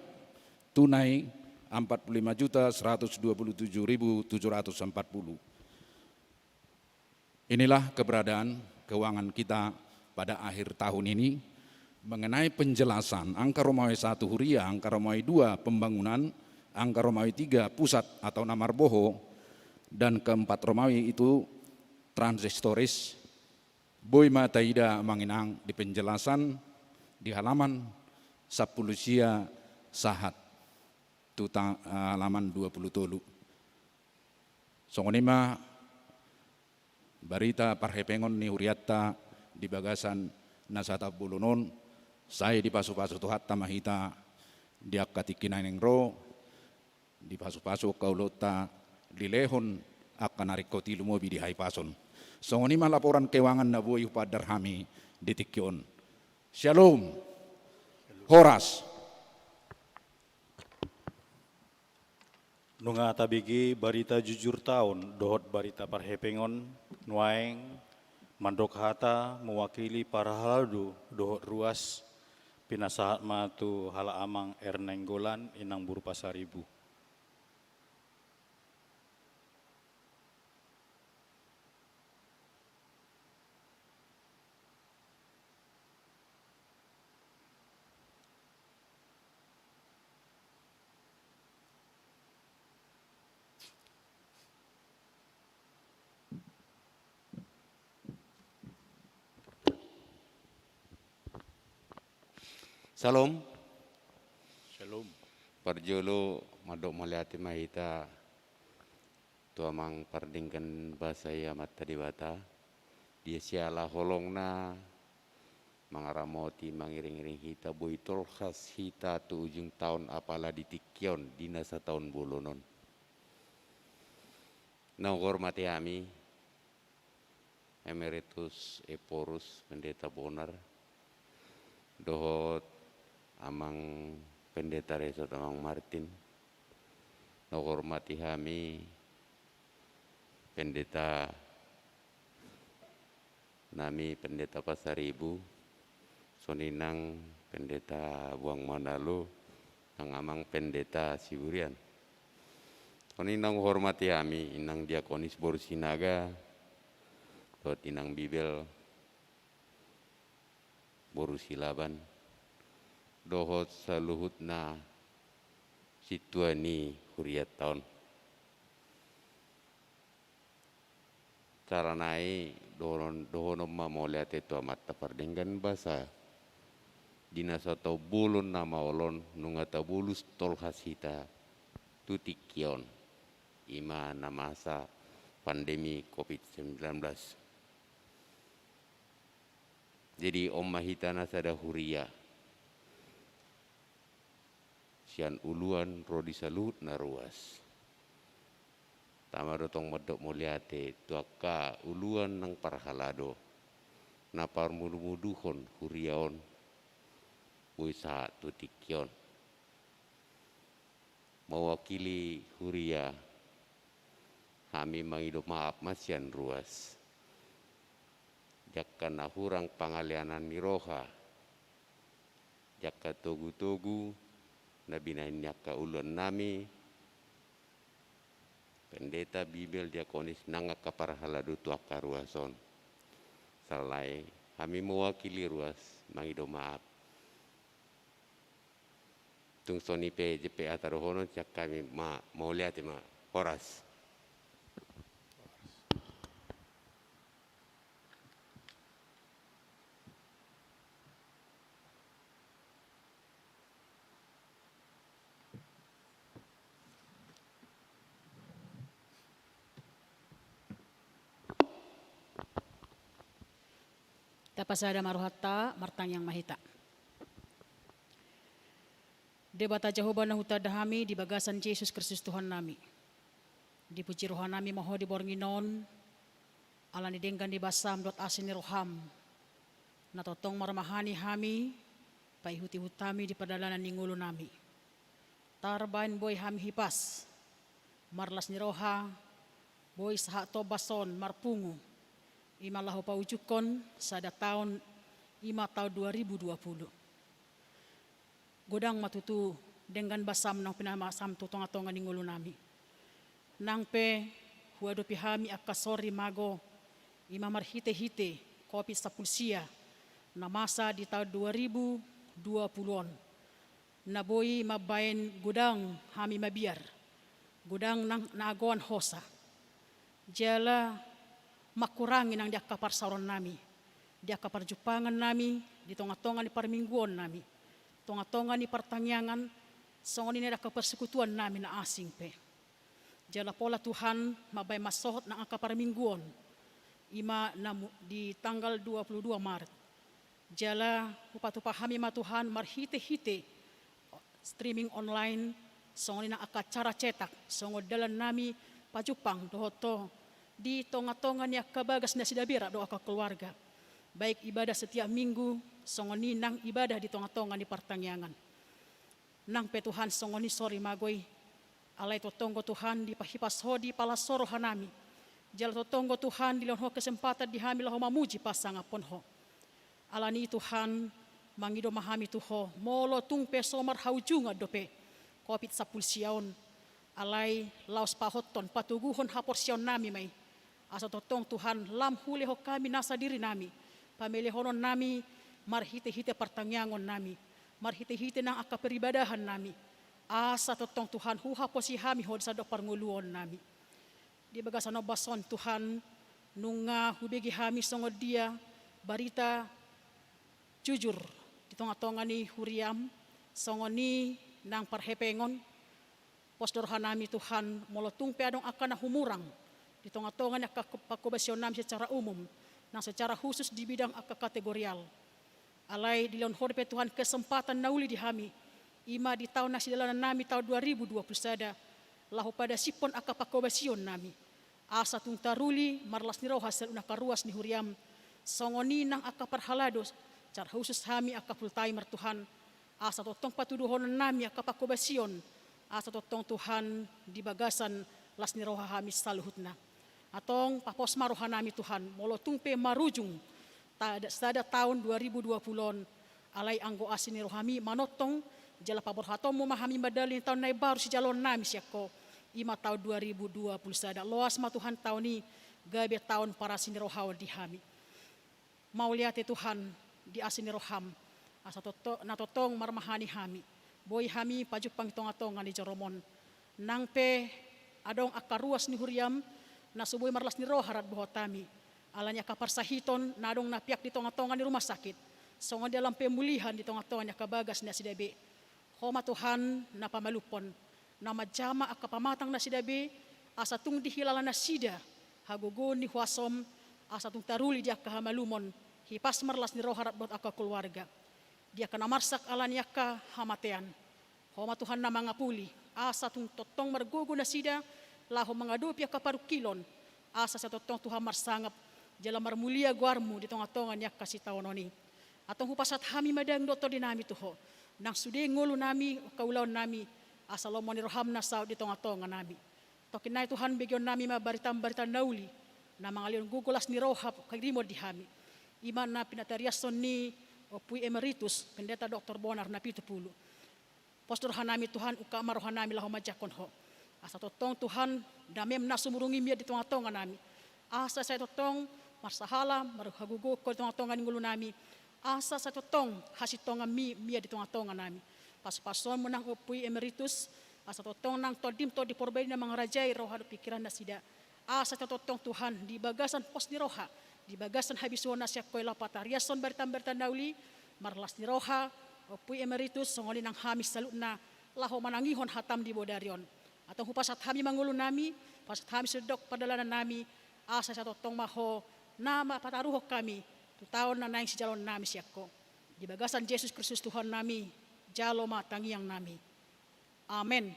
tunai empat puluh lima juta seratus dua puluh tujuh ribu tujuh ratus empat puluh. Inilah keberadaan keuangan kita pada akhir tahun ini. Mengenai penjelasan angka Romawi satu huria, angka Romawi dua pembangunan, angka Romawi tiga pusat atau na marboho, dan keempat Romawi itu transhistoris, boi ma taida amang inang di penjelasan di halaman sampulu sia sahat tu ta-, halaman dua puluh tolu. Songon i ma barita parhepengon ni hurianta di bagasan na sahat bolon on. Sai dipasupasu Tuhanta ma hita di angka tingki na naeng ro, dipasupasu angka ulaonta, dilehon angka na ringkot i lumobi di hahipason. Songon i ma laporan keuangan na boi hupaandar hami di tingki on. Syalom. Horas. Nunga tabege barita jujurta on dohot barita parhepengon, nuaeng mandok hata mewakili parhalado dohot ruas, pinasahat ma tu halak amang R Nainggolan, inang boru Pasaribu. Syalom. Syalom. Parjolo mandok mauliate ma hita Tu amang pardenggan basa i Amanta Debata, dia siala holongna mangaramoti, mangiring-iring hita, boi tolhas hita tu ujung taon, apala di tingki on, di na sataon bolon on. Na huhormati hami, Emeritus Ephorus Pendeta Bonar, dohot Amang Pendeta Resort, Amang Martin, na huhormati hami, Pendeta nami Pendeta Pasaribu, songon i nang Pendeta Buang Manalo, nang Amang Pendeta Siburian. Songon i nang huhormati hami, Inang Diakonis boru Sinaga, dohot Inang Bibel boru Silaban, dohot saluhutna sintua ni hurianta on. Carana i dohonon, dohonon ma mauliate tu Amanta pardenggan basa, di na sataon bolon na maol on nunga tabolus tolhas hita tu tingki on, i ma na masa pandemi covid sembilan belas. Jadi on ma hita na sada huria sian uluan ro di saluhut na ruas. Tama do tong mandok mauliate tu angka uluan nang parhalado na parmudu-muduhon huria on boi sahat tu tingki on. Mewakili huria, hami mangido maaf ma sian ruas di angka na hurang pangaleanan ni roha, di angka togu-togu na binahen ni angka uluan nami, Pendeta, Bibel, Diakonis, nang angka parhalado tu angka ruas on. Sala i hami mewakili ruas mangido maaf. Tung songon i pe, jempek hata dohonon sian hami ma, mauliate ma. Horas. Tapasada ma rohanta, martangiang ma hita. Debata Jahowa na hutanda hami di bagasan Jesus Kristus Tuhan nami. Dipuji roha nami ma Ho di borngin on, ala ni denggan ni basam dohot asi ni roham, na tongtong marmahani hami, paihut-ihut hami di pardalanan ni ngolu nami. Tarbaen boi hami hipas, marlas ni roha, boi sahat tombas on marpungu, i ma laho paujungkon sada taon, i ma taon dua ribu dua puluh. Godang ma tutu denggan basam naung pinamasam tu tonga-tonga ni ngolu nami. Nang pe huadopi hami angka sori mago, i ma marhite-hite covid sampulu sia, na masa di taon dua ribu dua puluh on. Na boi mambaen godang hami mabiar, godang nang na agoan hosa. Jala mangkurangi nang di angka parsaoran nami, di angka parjumpangan nami, di tonga-tonga ni parmingguon nami, tonga-tonga ni partangiangan, songon i nang di angka parsekutuan nami na asing pe. Jala pola Tuhan mambaen mansohot nang angka parmingguon, i ma na mu-, di tanggal dua puluh dua Maret. Jala hupatupa hami ma Tuhan marhite-hite streaming online, songon i nang angka acara cetak, songon dalan nami pajumpang dohot Ho di tonga-tonga ni angka bagas nasida bere dohot angka keluarga. Baik ibadah setiap minggu, songon i nang ibadah di tonga-tonga ni partangiangan. Nang pe Tuhan songon i sori mago i. Alai tongtong do Tuhan dipahipas Ho, dipalas Ho roha nami. Jala tongtong do Tuhan dilehon Ho kesempatan di hami laho mamuji pasangapon Ho. Ala ni i Tuhan, mangido ma hami tu Ho, molo tung pe so marhaujungan dope covid sampulu sia on. Alai laos pahothon, patoguhon haporseaon nami ma i. Asa tongtong Tuhan, lam hulehon hami nasa diri nami, pamelehonon nami, marhite-hite partangiangon nami, marhite-hite nang angka peribadahan nami. Asa tongtong Tuhan, huhaposi hami Ho di sandok parngoluon nami. Di bagasan ombas on Tuhan, nunga hubege hami songon dia barita jujur di tonga-tonga ni huriam, songon i nang parhepengon, Pos do rohanami Tuhan, molo tung pe adong angka na humurang di tongatonga ni angka pangkobasion nami secara umum, nang secara khusus di bidang angka kategorial. Alai dilehon Ho dope Tuhan kesempatan na uli di hami, i ma di taon na sidalanannami taon dua ribu dua puluh sada, laho padasiphon angka pangkobasion nami. Asa tung taruli marlas ni roha saluhutna angka ruas ni huriaM, songon i nang angka parhalado, secara khusus hami angka full timer Tuhan, asa tongtong patuduhononnami angka pangkobasion, asa tongtong Tuhan di bagasan las ni roha hami saluhutna. Antong papos ma rohanami Tuhan, molo tung pe marujung ta-, sada taon dua ribu dua puluh on, alai anggo asi ni rohaMi manongtong, jala paborhatonMu ma hami mandalani taon na imbaru sijaloonnami sian Ho, i ma taon dua ribu dua puluh sada. Loas ma Tuhan taon i gabe taon parasi ni roha on di hami. Mauliate Tuhan di asi ni rohaM, asa tongtong, na tongtong marmahani hami. Boi hami pajumpang di tongatonga ni joroM on. Nang pe adong angka ruas ni huriaM na so boi marlas ni roha rap dohot hami, ala ni angka parsahiton na adong na piak di tongatonga ni rumah sakit, songon i dalan pemulihan di tongatonga ni angka bagas nasida be. Ho ma Tuhan na pamalumhon, na manjama angka pamatang nasida be, asa tung dihilala nasida hagogoon ni huasoM, asa tung taruli di angka hamalumon, hipas marlas ni roha rap dohot angka keluarga. Di angka na marsak ala ni angka hamatean, Ho ma Tuhan na mangapuli, asa tung tongtong margogo nasida laho mangadopi angka parungkilon, asa sai tongtong Tuhan marsangap jala marmulia goarMu di tongatonga ni angka sitaonon i. Antong hupasahat hami ma daging dohot tondinami tu Ho, nang sude ngolunami, angka ulaonnami, asa lomo ni rohaM na saut di tongatonganami. Tongkin nai Tuhan, begeonnami ma baritaM, barita na uli na mangalehon gogo las ni roha panghirimon di hami, i ma na pinatariashon ni Ompu i Emeritus Pendeta Doktor Bonar Napitupulu. Pos do rohanami Tuhan, ungkap ma rohanami laho manjangkon Ho. Asa tongtong Tuhan, dameM na sumurung i mian di tongatonganami. Asa sai tongtong marsahala, marhagogoon Ho di tongatonga ni ngolunami. Asa sai tongtong hasintonganMi mian di tongatonganami. PasupasuonMu nang Ompu i Emeritus, asa tongtong nang TondiM Tondi Porbadia na mangarajai roha dohot pingkiran nasida. Asa sai tongtong Tuhan di bagasan pos ni roha, di bagasan habisuhon na sian Ho i laho patariashon baritaM, barita na uli, marlas ni roha Ompu i Emeritus, songon i nang hami saluhutna laho manangihon hataM di bodari on. Antong hupasahat hami ma ngolunami, hupasahat hami sude dok pardalanannami, asa sai tongtong ma Ho na mapataruhon hami tu taon na naeng sijaloonnami sian Ho. Di bagasan Jesus Kristus Tuhannami, jalo ma tangiangnami. Amen.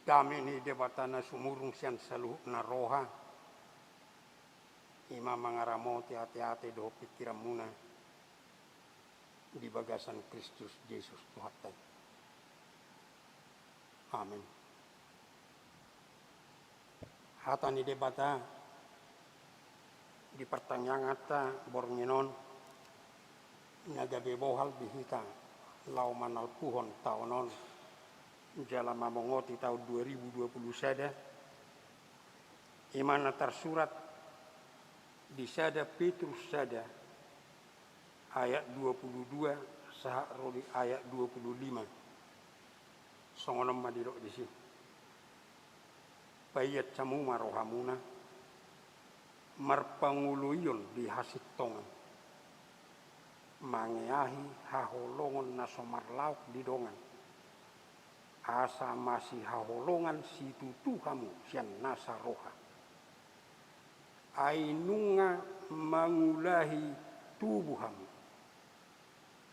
Dame ni Debata na sumurung sian saluhut na roha, i ma mangaramoti ateate dohot pingkiranmuna di bagasan Kristus Jesus Tuhanta i. Amen. Hata ni Debata di partangianganta borngin on, na gabe bohal di hita laho manalpuhon taon on jala mamongoti taon dua ribu dua puluh sada, i ma na tarsurat di sada Petrus sada ayat dua puluh dua sahat ro di ayat dua puluh lima. Songon on ma didok disi: Paias hamu ma rohamuna, marpangoloion di hasintongan, mangeahi haholongon na so marlaok di dongan, asa masihaholongan situtu hamu sian nasa roha. Ai nunga mangulahi tubu hamu,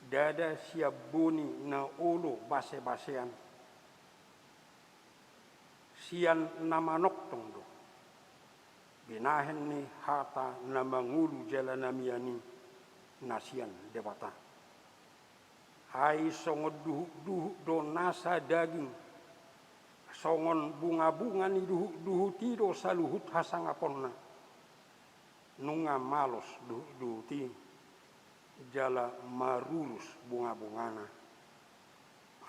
ndada sian boni na olo basebasean, sian na manongtong do, binahen ni hata na mangolu jala na mian i, na sian Debata. Ai songon duhutduhut do nasa daging, songon bungabunga ni duhutduhut i do saluhut hasangaponna. Nunga malos duhutduhut i, jala marurus bungabungana.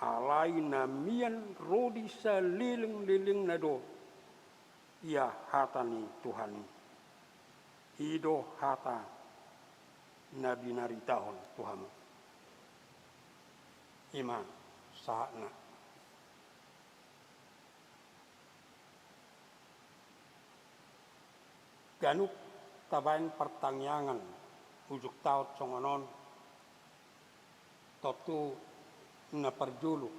Alai na mian ro di salelenglelengna do ia hata ni Tuhan i. I do hata na binaritahon tu hamu. I ma sahatna. Ganup tabaen partangiangan ujung taon songon on, tontu na parjolo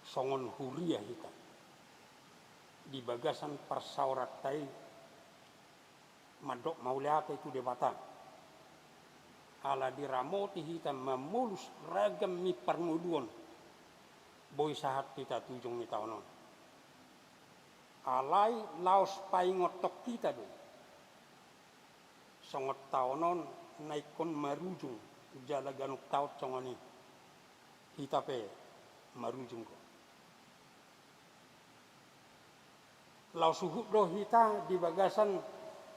songon huria hita di bagasan parsaoranta i mandok mauliate tu Debata, ala diramoti hita mamolus ragam ni parngoluon boi sahat hita tu ujung ni taon on. Alai laos paingothon hita do i, songon taon on na ingkon marujung, jala ganup taon songon i hita pe marujung do. Laos huhut do hita di bagasan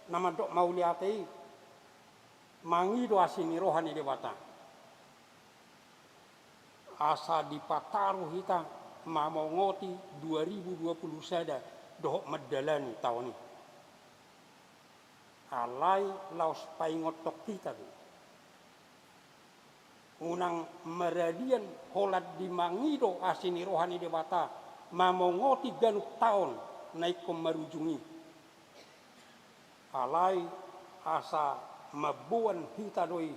na mandok mauliate i mangido asi ni roha ni Debata, asa dipataru hita mamongoti dua ribu dua puluh sada dohot mandalani taon i. Alai laos paingothon hita do i, unang maradian holan di mangido asi ni roha ni Debata mamongoti ganup taon na ingkon marujung i. Alai asa mamboan hita do i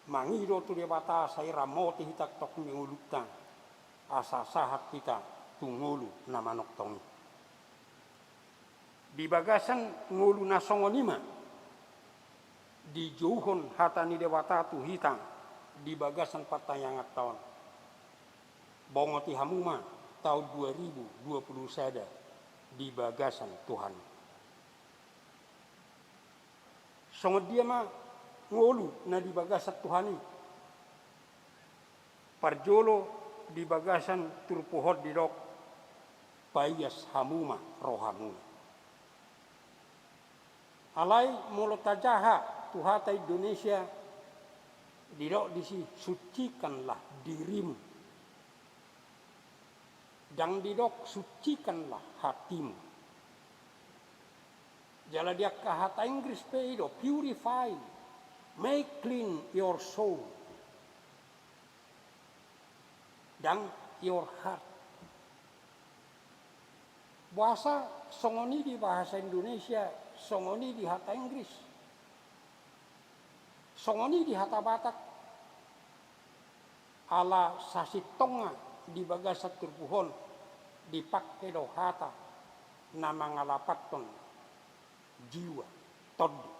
mangido tu Debata sai ramoti hita tongtong di ngolunta, asa sahat hita tu ngolu na manongtong i. Di bagasan ngolu na songon i ma dijouhon hata ni Debata tu hita di bagasan partangianganta on. Bongoti hamu ma taon dua ribu dua puluh sada di bagasan Tuhan. Songon dia ma ngolu na di bagasan Tuhan i? Parjolo, di bagasan turpuk on didok: Paias hamu ma rohamuna. Alai molo tajaha tu hata Indonesia, didok disi: Sucikanlah dirimu. Ndang didok: Sucikanlah hatimu. Jala di angka hata Inggris pe i do: Purify, make clean your soul, ndang your heart. Boasa songon i di bahasa Indonesia, songon i di hata Inggris, songon i di hata Batak? Ala sasintongna di bagasan turpuk on dipangke do hata na mangalapathon jiwa, tondi.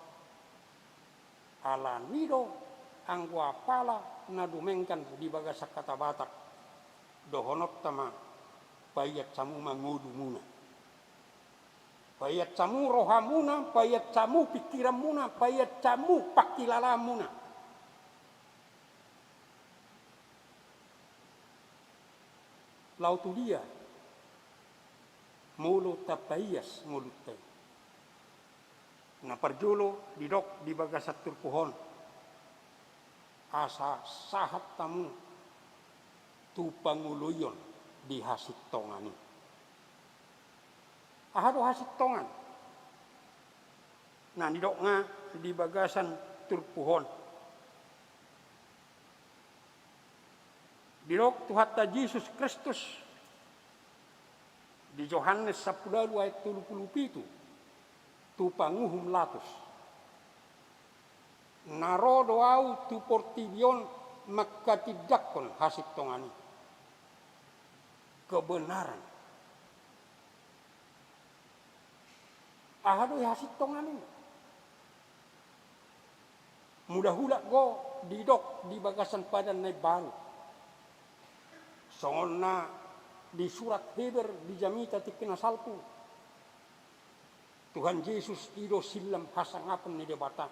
Alani do anggo apala na dumenggan di bagasan hata Batak, dohononta ma: Paias hamu ma ngolumuna. Paias hamu rohamuna, paias hamu pingkiranmuna, paias hamu pangkilalaanmuna. Laho tu dia molo tapaias ngolunta i? Na parjolo didok di bagasan turpuk on, asa sahat hamu tu pangoloion di hasintongan i. Aha do hasintongan na nidokna di bagasan turpuk on? Didok Tuhanta Jesus Kristus di Johannes sampulu ualu ayat tolu pulu pitu tu panguhum latus, na ro do Ahu tu portibi on manghatindanghon hasintongan i. Kebenaran. Aha do i hasintongan i? Mulak-ulak do didok di bagasan Padan na Imbaru, songon na di surat Heber di jamita tingki na salpu. Tuhan Jesus i do sillam hasangapon ni Debata.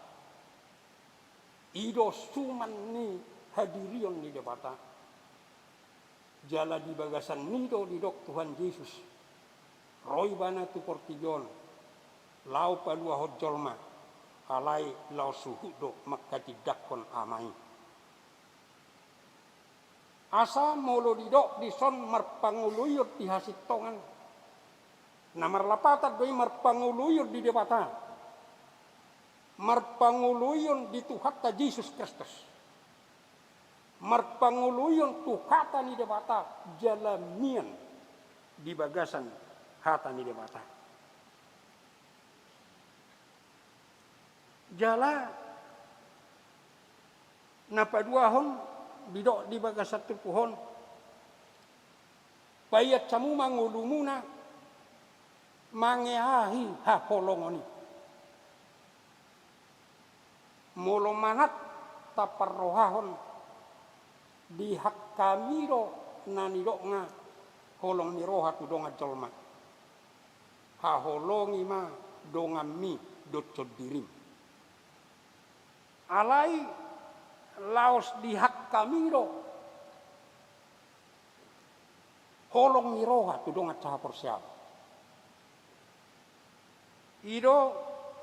I do suman ni hadirion ni Debata. Jala di bagasan i do didok Tuhan Jesus, ro Ibana tu portibi on laho paluahon jolma, alai laos huhut do manghatindanghon Ama i. Asa molo didok dison marpangoloion di hasintongan, na marlapatan do i marpangoloion di Debata, marpangoloion di Tuhanta Jesus Kristus, marpangoloion tu hata ni Debata jala mian di bagasan hata ni Debata. Jala na paduahon didok di bagasan turpuk on, paias hamu ma ngolumuna mangeahi haholongon i. Molo manat taparrohahon, di hami do na nidokna holong ni roha tu dongan jolma. Haholongi ma donganmi dohot sondirim. Alai laos di hami do holong ni roha tu dongan sahaporseaon. I do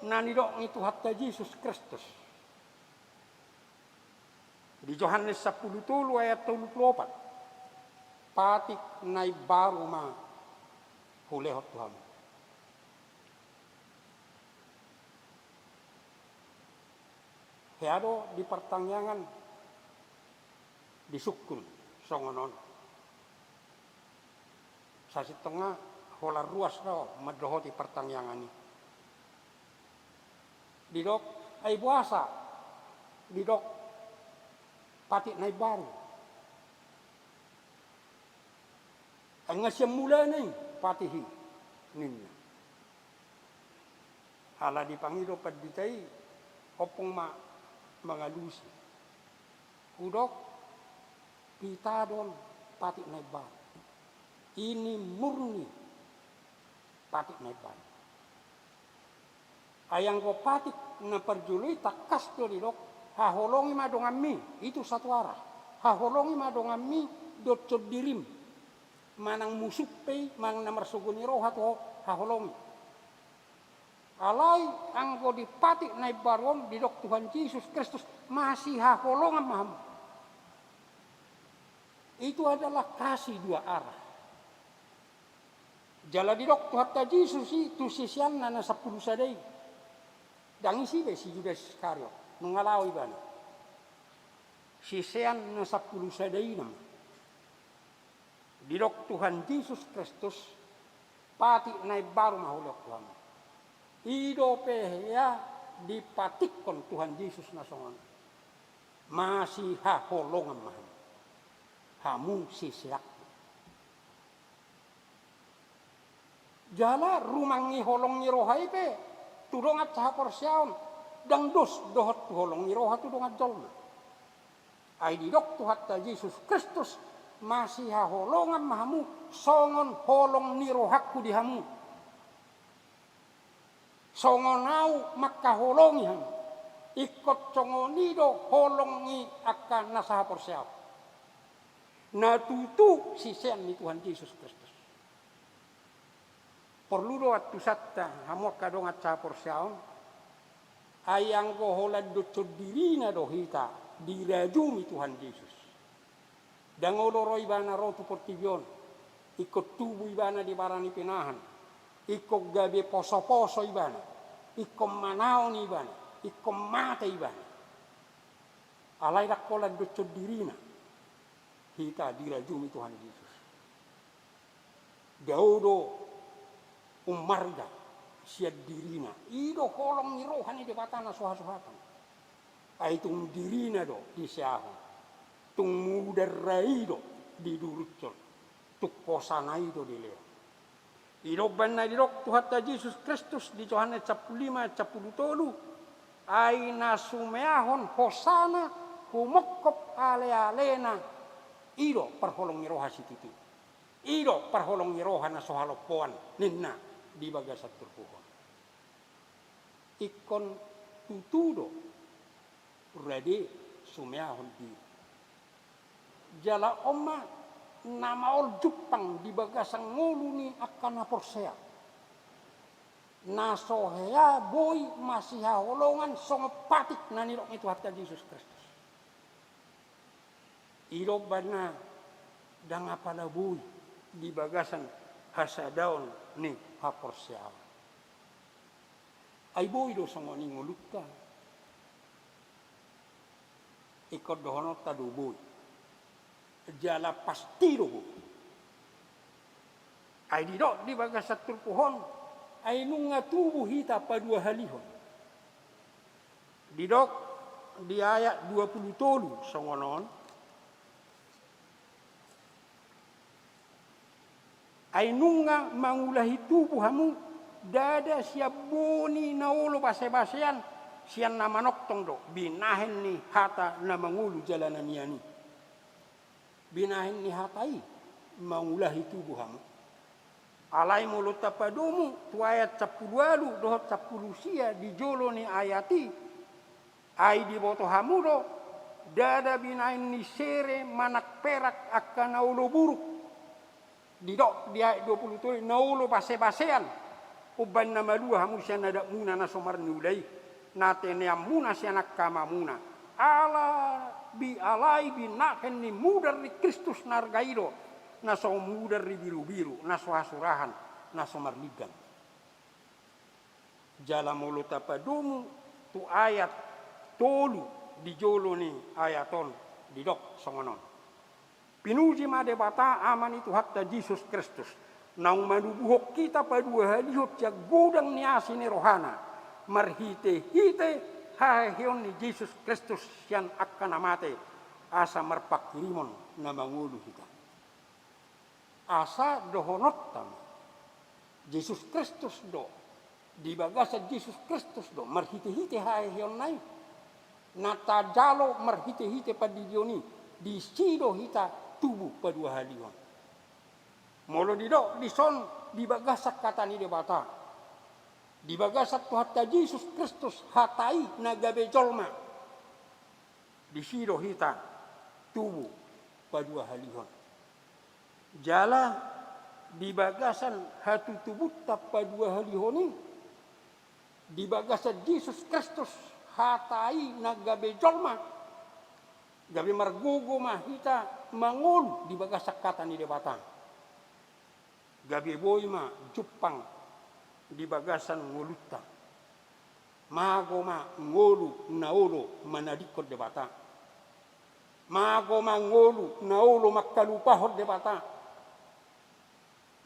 na nidok ni Tuhanta Jesus Kristus di Johannes sampulu tolu ayat tolu pulu opat, patik na imbaru ma hulehon tu hamu. Hea do di partangiangan disungkun songon on. Sasintongna holan ruas do mandohoti partangiangan i. Didok, ai boasa didok patik na imbaru? Ai nga sian mulana i patik i, ninna. Ala dipangido pandita i, ompung ma mangalusi. Hudok, pitadon patik na imbaru. Ini murni patik na imbaru. Ai anggo patik na parjolo i tangkas do didok, haholongi ma donganmi, itu satu arah. Haholongi ma donganmi dohot sondirim. Manang musum pe i, manang na marsogo ni roha tu ho, haholongi. Alai anggo di patik na imbaru on didok Tuhan Jesus Kristus, masihaholongan ma hamu. Itu adalah kasih dua arah. Jala didok Tuhanta Jesus i tu siseanna na sampulu sada i. Ndang isi be si Judas Iskariot, nunga laho ibana. Sisean na sampulu sada i nama. Didok Tuhan Jesus Kristus, patik na imbaru ma hulehon tu hamu. I dope hea dipatikkon Tuhan Jesus na songon i. Masihaholongan ma hamu. Hamu siseanku. Jala rumangi holong ni roha i pe tu dongan sahaporseaon, ndang dos dohot tu holong ni roha tu dongan jolma. Ai didok Tuhanta Jesus Kristus, masihaholongan ma hamu songon holong ni rohangku di hamu. Songon ahu mangkaholongi hamu. Ingkon songon i do holong ni angka na sahaporseaon. Na tutu sisean ni Tuhan Jesus Kristus. Porlu do antusanta hamu angka dongan sahaporseaon, ai anggo holan doshon dirina do hita dirajumi Tuhan Jesus. Ndang olo ro ibana ro tu portibi on, ingkon tubu ibana di bara ni pinahan, ingkon gabe posoposo ibana, ingkon manaon ibana, ingkon mate ibana. Alai ndang holan doshon dirina hita dirajumi Tuhan Jesus. Dao do ummarga sian dirina. I do holong ni roha ni Debata na so hasuhaton. Ai tung dirina do diseahon. Tung mudarna i do didurushon. Tung hosana i do dilehon. I do umbahen na didok Tuhanta Jesus Kristus di Johannes sampulu lima ayat sampulu tolu. Ai na sumeahon hosana humongkop alealena, i do parholong ni roha situtu. I do parholong ni roha na so halompoan ninna di bagasan turpuk on. Ingkon tutu do rade sumeahon diri. Jala on ma na maol jumpang di bagasan ngolu ni angka na porsea, na so hea boi masihaholongan songon patik na nidok ni Tuhanta Jesus Kristus. I do umbahen na ndang apala boi di bagasan hasadaon ni haporseaon. Ai boi do songon i ngolunta? Ingkon dohononta do boi. Jala pasti do boi. Ai didok di bagasan turpuk on, ai nunga tubu hita paduahalihon. Didok di ayat dua pulu tolu songon on. Ai nunga mangulahi tubu hamu, ndada sian boni na olo basebasean, sian na manongtong do binahen ni hata na mangolu jala na nian i. Binahen ni hata i mangulahi tubu hamu. Alai molo tapadomu tu ayat sampulu ualu dohot sampulu sia di jolo ni ayat i, ai diboto hamu do, ndada binahen ni sere manang perak angka na olo buruk. Didok di ayat dua pulu tolu, na olo basebasean. Umbahen na malua hamu sian adatmuna na so marniula i, na teneanmuna sian angka amamuna. Ala bi-, alai binahen ni mudar ni Kristus na arga i do, na so mudar ni birubiru, na so hasurahan, na so marlinggang. Jala molo tapadomu tu ayat tolu di jolo ni ayat on, didok songon on. Pinuji ma Debata Ama ni Tuhanta Jesus Kristus, naung manubuhon hita paduahalihon sian godang ni asi ni rohana, marhitehite haheheon ni Jesus Kristus sian angka na mate, asa marpanghirimon na mangolu hita. Asa dohononta ma, Jesus Kristus do, di bagasan Jesus Kristus do marhitehite haheheonna i, na tajalo marhitehite pandidion i, disi do hita tubu paduahalihon. Molo didok dison di bagasan hata ni Debata, di bagasan Tuhanta Jesus Kristus, hata i na gabe jolma, disi do hita tubu paduahalihon. Jala di bagasan hatutubunta paduahalihon i, di bagasan Jesus Kristus, hata i na gabe jolma, gabe margogo ma hita mangolu di bagasan hata ni Debata. Gabe boi ma jumpang di bagasan ngolunta. Mago ma ngolu na olo manadingkon Debata. Mago ma ngolu na olo mangkalupahon Debata.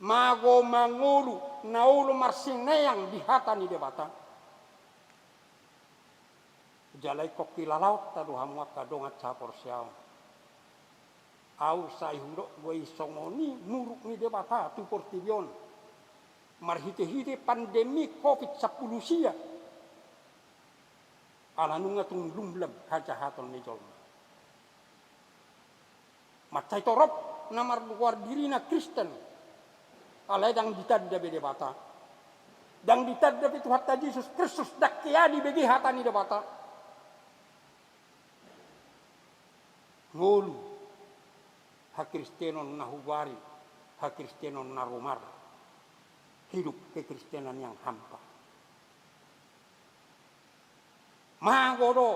Mago ma ngolu na olo marsineang di hata ni Debata. Jala ingkon hilalaonta do hamu angka dongan sahaporseaon. Ahu sai hudok do i songon i muruk ni Debata tu portibi on, marhitehite pandemi covid sampulu sia. Ala nunga tung lumlam hajahaton ni jolma. Mansai torop na margoar dirina Kristen, alai ndang ditanda be Debata. Ndang ditanda be Tuhanta Jesus Kristus, ndang hea dibege hata ni Debata. Ngolu hakristenon na hugoari hakristenon na rumar, hidup kekristenan yang hampa. Mago do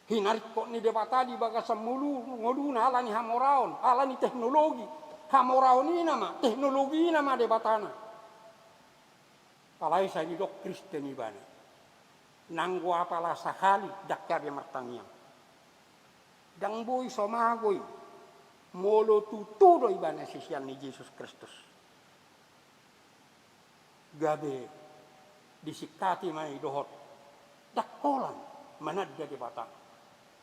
hinaringkot ni Debata di bagasan ngolu, ngoluna ala ni hamoraon, ala ni teknologi. Hamoraon i nama, teknologi i nama Debatana. Alai sai didok Kristen ibana. Nanggo apala sahali ndang hea be martangiang. Ndang boi so mago i, molo tutu do ibana sisean ni Jesus Kristus. Gabe disingkati ma i dohot ndang holan mananda Debata,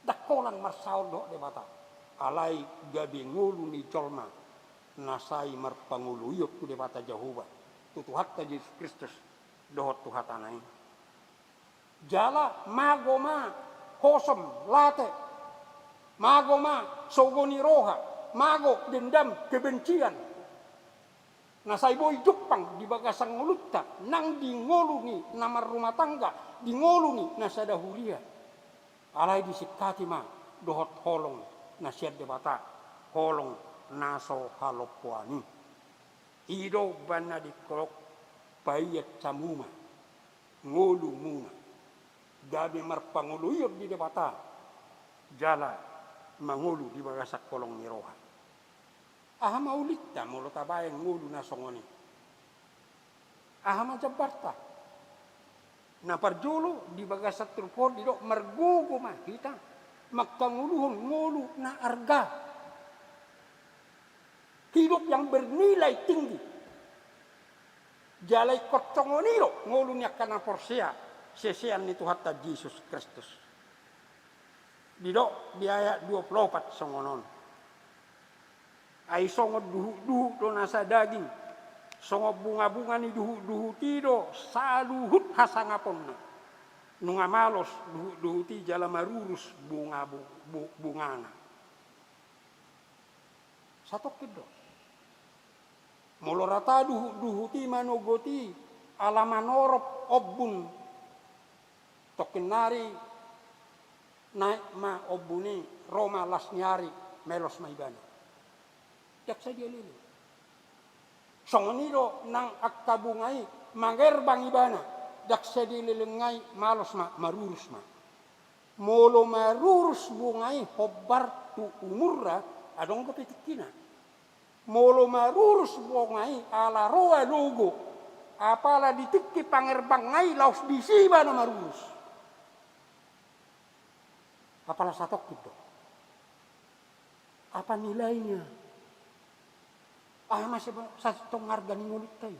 ndang holan marsaor dohot Debata. Alai gabe ngolu ni jolma na sai marpangoloion tu Debata Jahowa, tu Tuhanta Jesus Kristus dohot tu hatana i. Jala mago ma hosom, late, mago ma sogo ni roha, mago dendam, kebencian, na sai boi jumpang di bagasan ngolunta, nang di ngolu ni na marrumah tangga, di ngolu ni na sada huria. Alai disingkati ma dohot holong na sian Debata, holong na so halompoan i. I do umbahen na didok paias hamu ma ngolumuna, gabe marpangoloion di Debata, jala mangolu di bagasan holong ni roha. Aha ma ulinta molo tabaen ngolu na songon i? Aha ma jambarta? Na parjolo, di bagasan turpuk on didok margogo ma hita mangkangoluhon ngolu na arga. Hidup yang bernilai tinggi. Jala ingkon songon i do ngolu ni angka na porsea, sisean ni Tuhanta Jesus Kristus. Didok di ayat dua pulu opat songon on. Ai songon duhutduhut do nasa daging, songon bungabunga ni duhutduhut i do saluhut hasangaponna. Nunga malos duhutduhut i jala marurus bunga bu-, bu-, bungana. Satongkin do. Molo rata duhutduhut i manogot i ala manorop ombun, tongkin nari naek ma ombun i, ro ma las ni ari, melos ma ibana. Ndang sadia leleng. Songon i do nang angka bunga i, mangerbang ibana, ndang sadia leleng ngai, malos ma, marurus ma. Molo marurus bunga i hombar tu umurna, adong dope tingkina. Molo marurus bunga i ala roa logo, apala di tingki pangerbangna i laos disi ibana marurus. Apala satongkin do. Apa nilainya? Aha ma seba-, sasintong arga ni ngolunta i?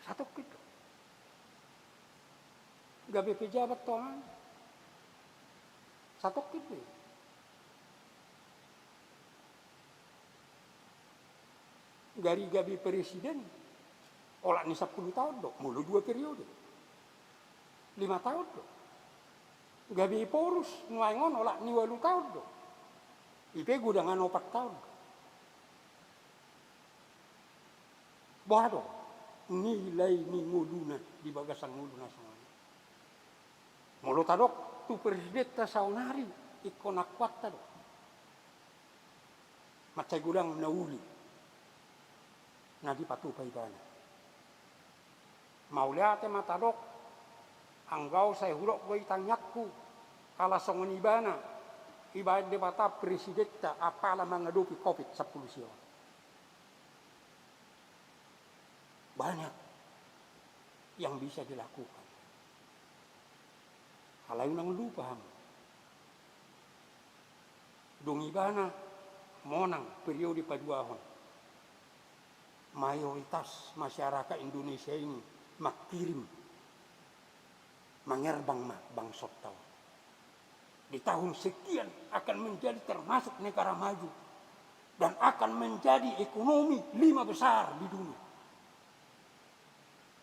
Satongkin do. Gabe pejabat tongan. Satongkin do. Gari gabe presiden, olat ni sampulu taon do, molo dua periode. Lima taon do. Gabe Polus, nuaeng on olat ni ualu taon do. I pe godang an opat taon do. Boha do nilai ni ngoluna di bagasan ngolu na songon i? Molo tadok tu presidenta saonari, ingkon akuanta do. Mansai godang na uli na dipatupa ibana. Mauliate ma tadok, anggo au sai hudok do i tangiangku, ala songon ibana, ibaen Debata presidenta apala mangadopi covid sampulu sia on. Banyak yang bisa dilakukan. Alai unang lupa hamu, dung ibana monang periode paduahon, mayoritas masyarakat Indonesia ini mangkirim, mangerbang ma bangsonta on. Di tahun sekian akan menjadi termasuk negara maju dan akan menjadi ekonomi lima besar di dunia.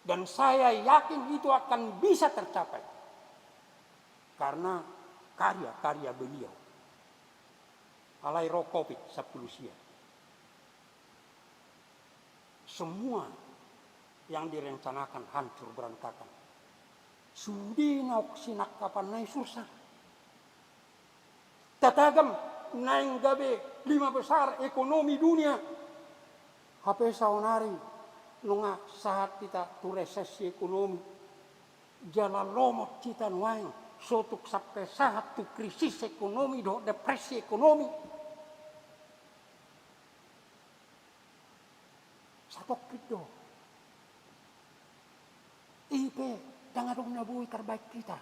Dan saya yakin itu akan bisa tercapai karena karya-karya beliau. Alai ro covid sampulu sia. Semua yang direncanakan hancur berantakan. Sude naung sinangkapan na i susah. Tatagam naeng gabe lima besar ekonomi dunia. Hape saonari nunga sahat hita tu resesi ekonomi. Jala lomo hita nuaeng, so tung sampe sahat tu krisis ekonomi dohot depresi ekonomi. Satongkin do. I pe, ndang adong na boi tarbaen hita.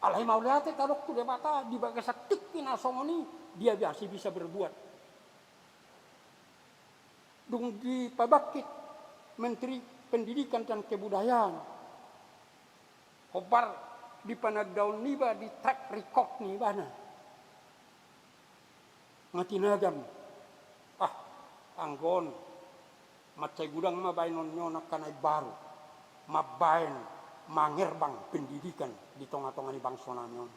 Alai mauliate tadok tu Debata di bagasan tingki na songon i, dia masih bisa berbuat. Dung dipabangkit Menteri Pendidikan dan Kebudayaan, hombar di panandaon niba, di track record ni ibana. Nga tinagam, ah, anggo on, mansai godang ma baenon ni on angka na imbaru, mambaen mangerbang pendidikan di tonga-tonga ni bangso nami on.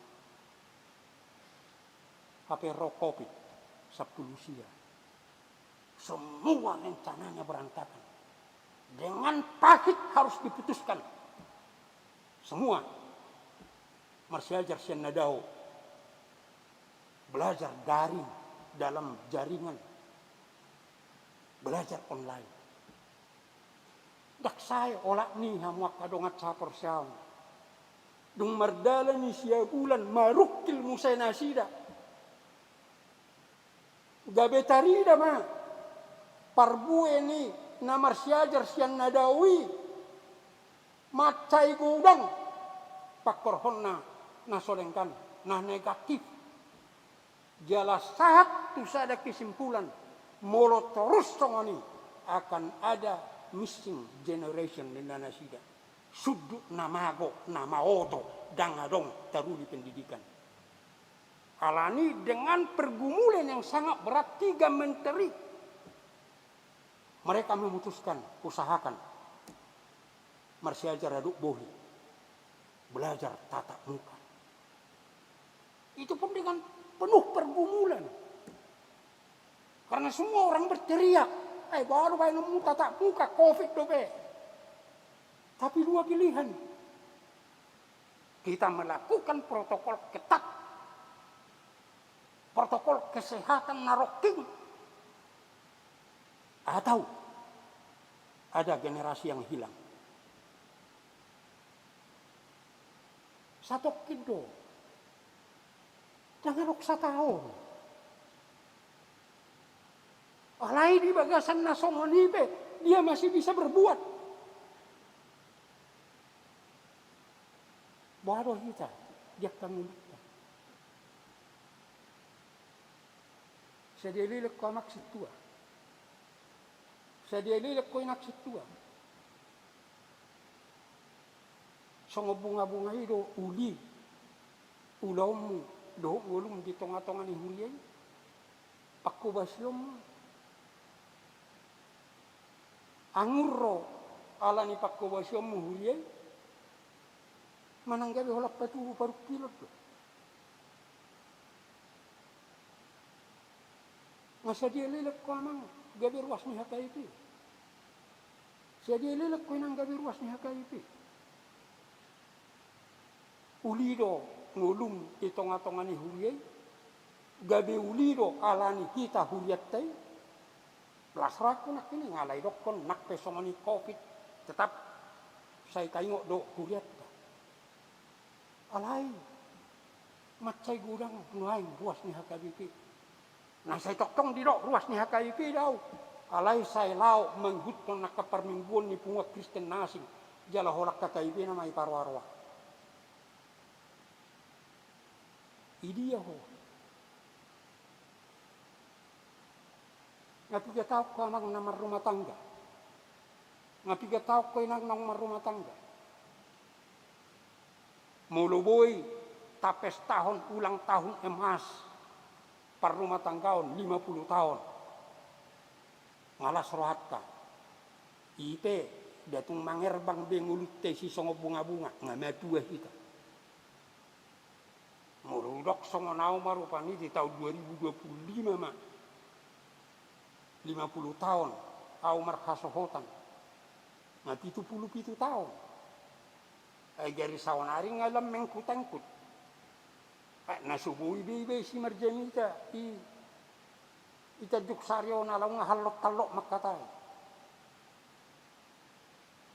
Hape ro covid sampulu sia. Semua rencananya berantakan. Dengan pahit harus diputuskan. Semua marsiajar sian na dao. Belajar daring dalam jaringan. Belajar online. Ndang sae olat ni hamu angka dongan sahaporseaon. Dung mardalan i sia bulan, marungkil muse nasida. Gabe tarida ma parbue ni na marsiajar sian na dao i, mansai godang pangkorhonna na so denggan, na negatif. Jala sahat tu sada kesimpulan, molo torus songon i, akan ada missing generation ninna nasida. Sundut na mago, na maoto, ndang adong taruli pendidikan. Alani dengan pergumulan yang sangat berat, tiga menteri, mereka memutuskan, usahakan marsiajar aduk bohi, belajar tatap muka. Itu pun dengan penuh pergumulan. Karena semua orang berteriak, "Eh, baru baenonmu tatap muka, covid dope." Tapi dua pilihan. Kita melakukan protokol ketat, protokol kesehatan na rongking, atau ada generasi yang hilang. Satongkin do. Ndang adong sataon. Alai di bagasan na songon i pe, dia masih bisa berbuat. Boha do hita di angka ngolunta? Sadia leleng ho amang sintua. Sadia leleng ho inang sintua. Songon bungabunga i do uli, ulaonmu dohot ngolum di tongatonga ni huria i. Pangkobasionmu. Angur do ala ni pangkobasionmu huria i. Manang gabe holan patubu parungkilon do. Nga sadia leleng ho amang gabe ruas ni H K I P. Sadia leleng ho inang gabe ruas ni H K I P. Uli do ngolum di tongatonga ni huria i. Gabe uli do ala ni hita hurianta i. Las rohangku nangkin i, nga alai dokkon nang pe songon i covid, tetap sai taingot do hurianta. Alai mansai godang nuaeng ruas ni H K B P. Nang sai tongtong didok ruas ni H K B P do au. Alai sai laho mangihuthon angka parmingguon ni punguan Kristen na asing, jala holan H K B P nama i paroaroa. Idia ho? Nga piga taon ho amang na marrumah tangga? Nga piga taon ho inang naung marrumah tangga? Molo boi tapestahon ulang tahun emas parrumah tanggaon lima puluh taon, nga las rohanta. I pe, nda tung mangerbang be ngolunta i songon bungabunga, nga matua hita. Molo Dok songon au ma rupani di taon dua ribu dua puluh lima ma. Lima puluh taon au marhasohotan. Na pitu puluh pitu taon. Ai gari saonari nga lam mengkut-engkut. Ai na so boi be iba i si Marjamita i, i Tanjung Sari on, ala nga hallot-hallot mangkatai.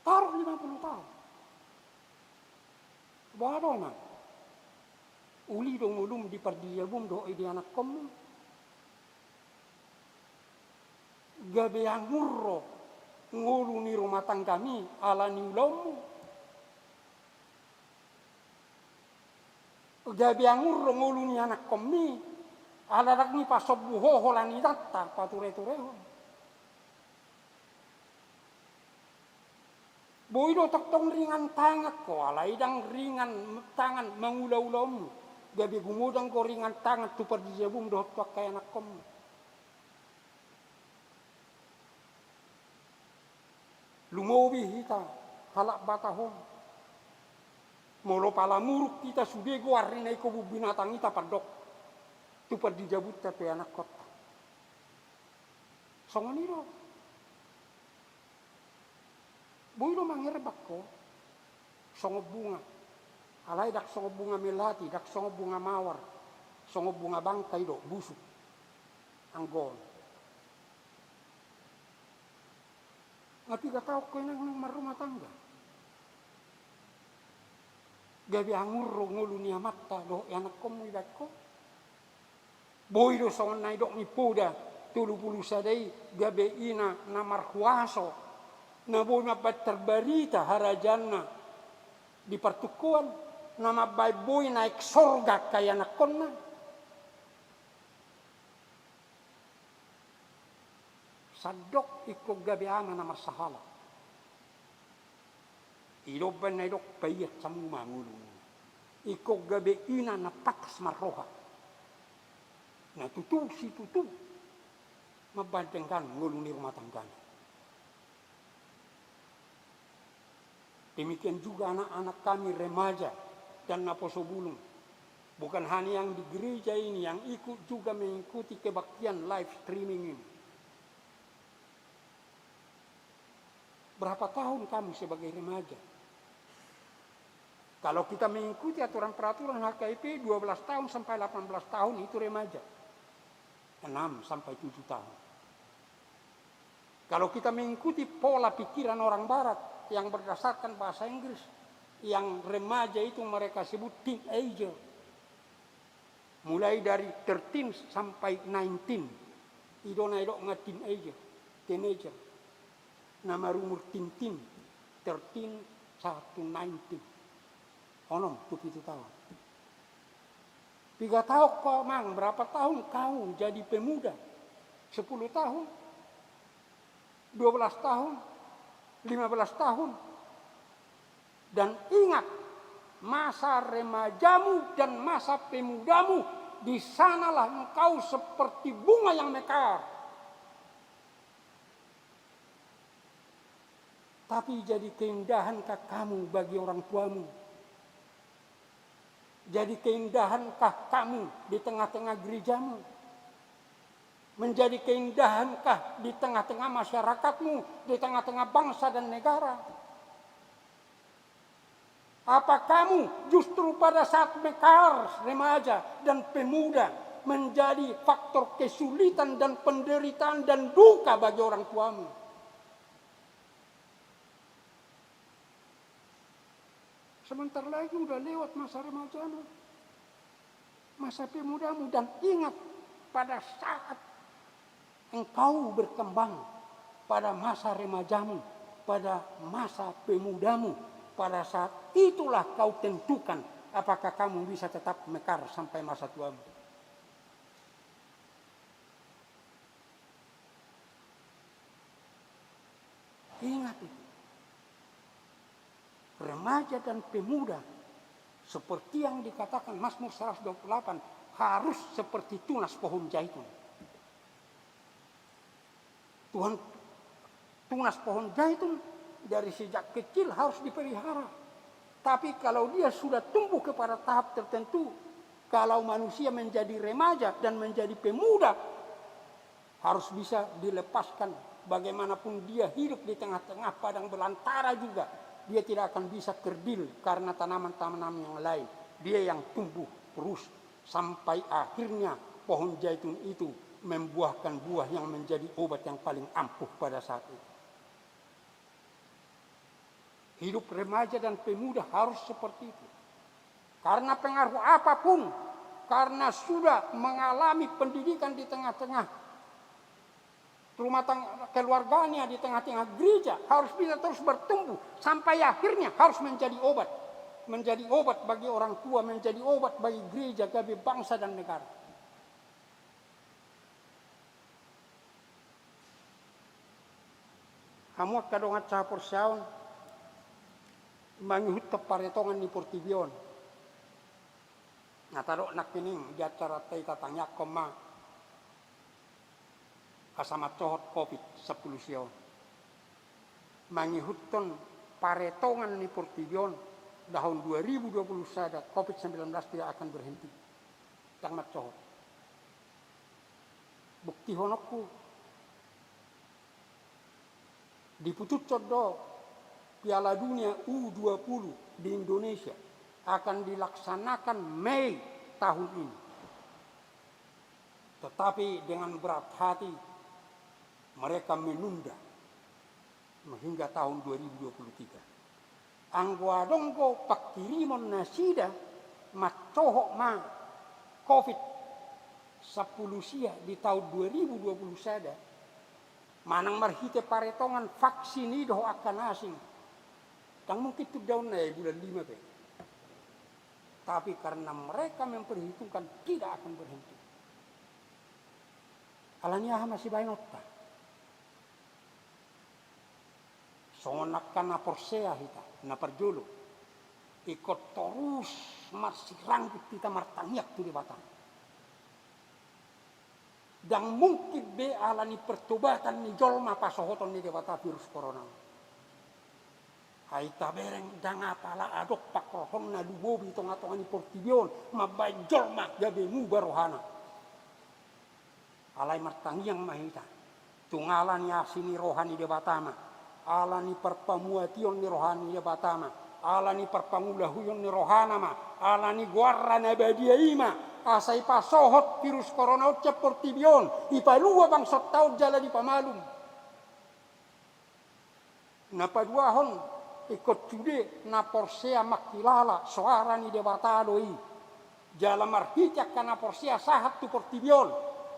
Taruh lima puluh taon. Boha do, Amang? Uli do ngolum di pardijabum dohot di anakkonmu? Gabe angur ro ngolu ni rumah tanggami ala ni ulaonmu? Gabe angur ro ngolu ni anakkonmi ala ndang dipasombu ho holan inanta pature-turehon? Boi do tongtong ringan tangan ho, alai ndang ringan tangan mangula ulaonmu, gabe gumodang ho ringan tangan tu pardijabum dohot tu angka ianakkonmu. Lumobi hita halak Batak on. Molo pala muruk hita, sude goar ni na ingkon bubinatang hita pandok tu pardijabunta, tu ianakkonta. Songon i do. Boi do mangerbak ho songon bunga. Alai ndang songon bunga melati, ndang songon bunga mawar, songon bunga bangka i do, busuk. Anggo on. Nga piga taon ho inang nunga marrumah tangga? Gabe angur ro ngolu ni amanta dohot ianakkonmu ibaen ho? Boi do songon na nidok ni Poda tolu pulu sada i, gabe ina na marhuaso, na boi mambaen tarbarita harajaonna di partungkoan, na mambaen boi naek sorga angka ianakkonna. Sandok ingkon gabe ama na marsahala. I do umbaen na nidok paias hamu ma ngolum. Ingkon gabe ina na pantas marroha, na tutu situtu mambaen denggan ngolu ni rumah tanggana. Demikian juga anak-anak kami remaja dan naposo bulung. Bukan hanya yang di gereja ini, yang ikut juga mengikuti kebaktian live streaming ini. Berapa tahun kamu sebagai remaja? Kalau kita mengikuti aturan peraturan H K I P, dua belas tahun sampai delapan belas tahun itu remaja. Enam sampai tujuh tahun. Kalau kita mengikuti pola pikiran orang barat yang berdasarkan bahasa Inggris, yang remaja itu mereka sebut teenager. Mulai dari thirteen sampai nineteen. I do na nidok nga teenager, teenager. Na marumur tintin, thirteen sahat tu nineteen. Onom tu pitu taon. Piga taon ho, Amang, berapa tahun kau jadi pemuda? Sepuluh tahun? Dua belas tahun? Lima belas tahun? Dan ingat, masa remajamu dan masa pemudamu, di sanalah engkau seperti bunga yang mekar. Tapi jadi keindahankah kamu bagi orang tuamu? Jadi keindahankah kamu di tengah-tengah gerejamu? Menjadi keindahankah di tengah-tengah masyarakatmu, di tengah-tengah bangsa dan negara? Apa kamu justru pada saat mekar remaja dan pemuda menjadi faktor kesulitan dan penderitaan dan duka bagi orang tuamu? Sebentar lagi udah lewat masa remajamu, masa pemudamu, dan ingat, pada saat engkau berkembang, pada masa remajamu, pada masa pemudamu, pada saat itulah kau tentukan apakah kamu bisa tetap mekar sampai masa tuamu. Ingat itu. Remaja dan pemuda, seperti yang dikatakan Mazmur seratus dua puluh delapan, harus seperti tunas pohon zaitun. Tuhan, tunas pohon zaitun dari sejak kecil harus dipelihara. Tapi kalau dia sudah tumbuh kepada tahap tertentu, Kalau manusia menjadi remaja dan menjadi pemuda, harus bisa dilepaskan. Bagaimanapun dia hidup di tengah-tengah padang belantara juga, dia tidak akan bisa kerdil karena tanaman-tanaman yang lain. Dia yang tumbuh terus sampai akhirnya pohon zaitun itu membuahkan buah yang menjadi obat yang paling ampuh pada saat itu. Hidup remaja dan pemuda harus seperti itu. Karena pengaruh apapun, karena sudah mengalami pendidikan di tengah-tengah rumah tangga, keluarganya, di tengah-tengah gereja, harus bisa terus bertumbuh sampai akhirnya harus menjadi obat. Menjadi obat bagi orang tua, menjadi obat bagi gereja, gabe bangsa dan negara. Hamu angka dongan sahaporseaon, mangihuthon paretongan ni portibi on. Na tadok nangkining di acaranta i tatangiangkon ma asa mansohot covid sampulu sia on. Mangihuthon paretongan ni portibi on, tahun dua ribu dua puluh sada covid sembilan belas tidak akan berhenti. Ndang mansohot. Buktihononku, diputushon do Piala Dunia U dua puluh di Indonesia akan dilaksanakan Mei tahun ini. Tetapi dengan berat hati mereka menunda hingga tahun dua ribu dua puluh tiga. Anggo adong do pangkirimon nasida mansohot ma covid sampulu sia di tahun dua ribu dua puluh sada, manang marhite paretongan vaksin i dohot angka na asing, ndang mungkin tundaonna i bulan lima pe. Tapi karena mereka memperhitungkan tidak akan berhenti. Alani aha ma sibahenonta? Songon angka na porsea hita, na parjolo, ingkon torus marsiranggut hita martangiang tu Debata. Ndang mungkin be alani pertobatan ni jolma pasohoton ni Debata virus corona on. Ai tabereng ndang apala adong panghorhon na lumobi tonga-tonga ni portibi on mambahen jolma gabe muba rohana. Alai martangiang ma hita. Tung ala ni asi ni roha ni Debata ma, ala ni parpamuation ni roha ni Debata ma, ala ni parpangulahuion ni rohana ma, ala ni goarna na badia i ma, asa ipasohot virus corona on sian portibi on, ipalua bangsonta on jala dipamalum. Na paduahon, ingkon sude na porsea mangkilala soara ni Debata do i. Jala marhite angka na porsea sahat tu portibi on,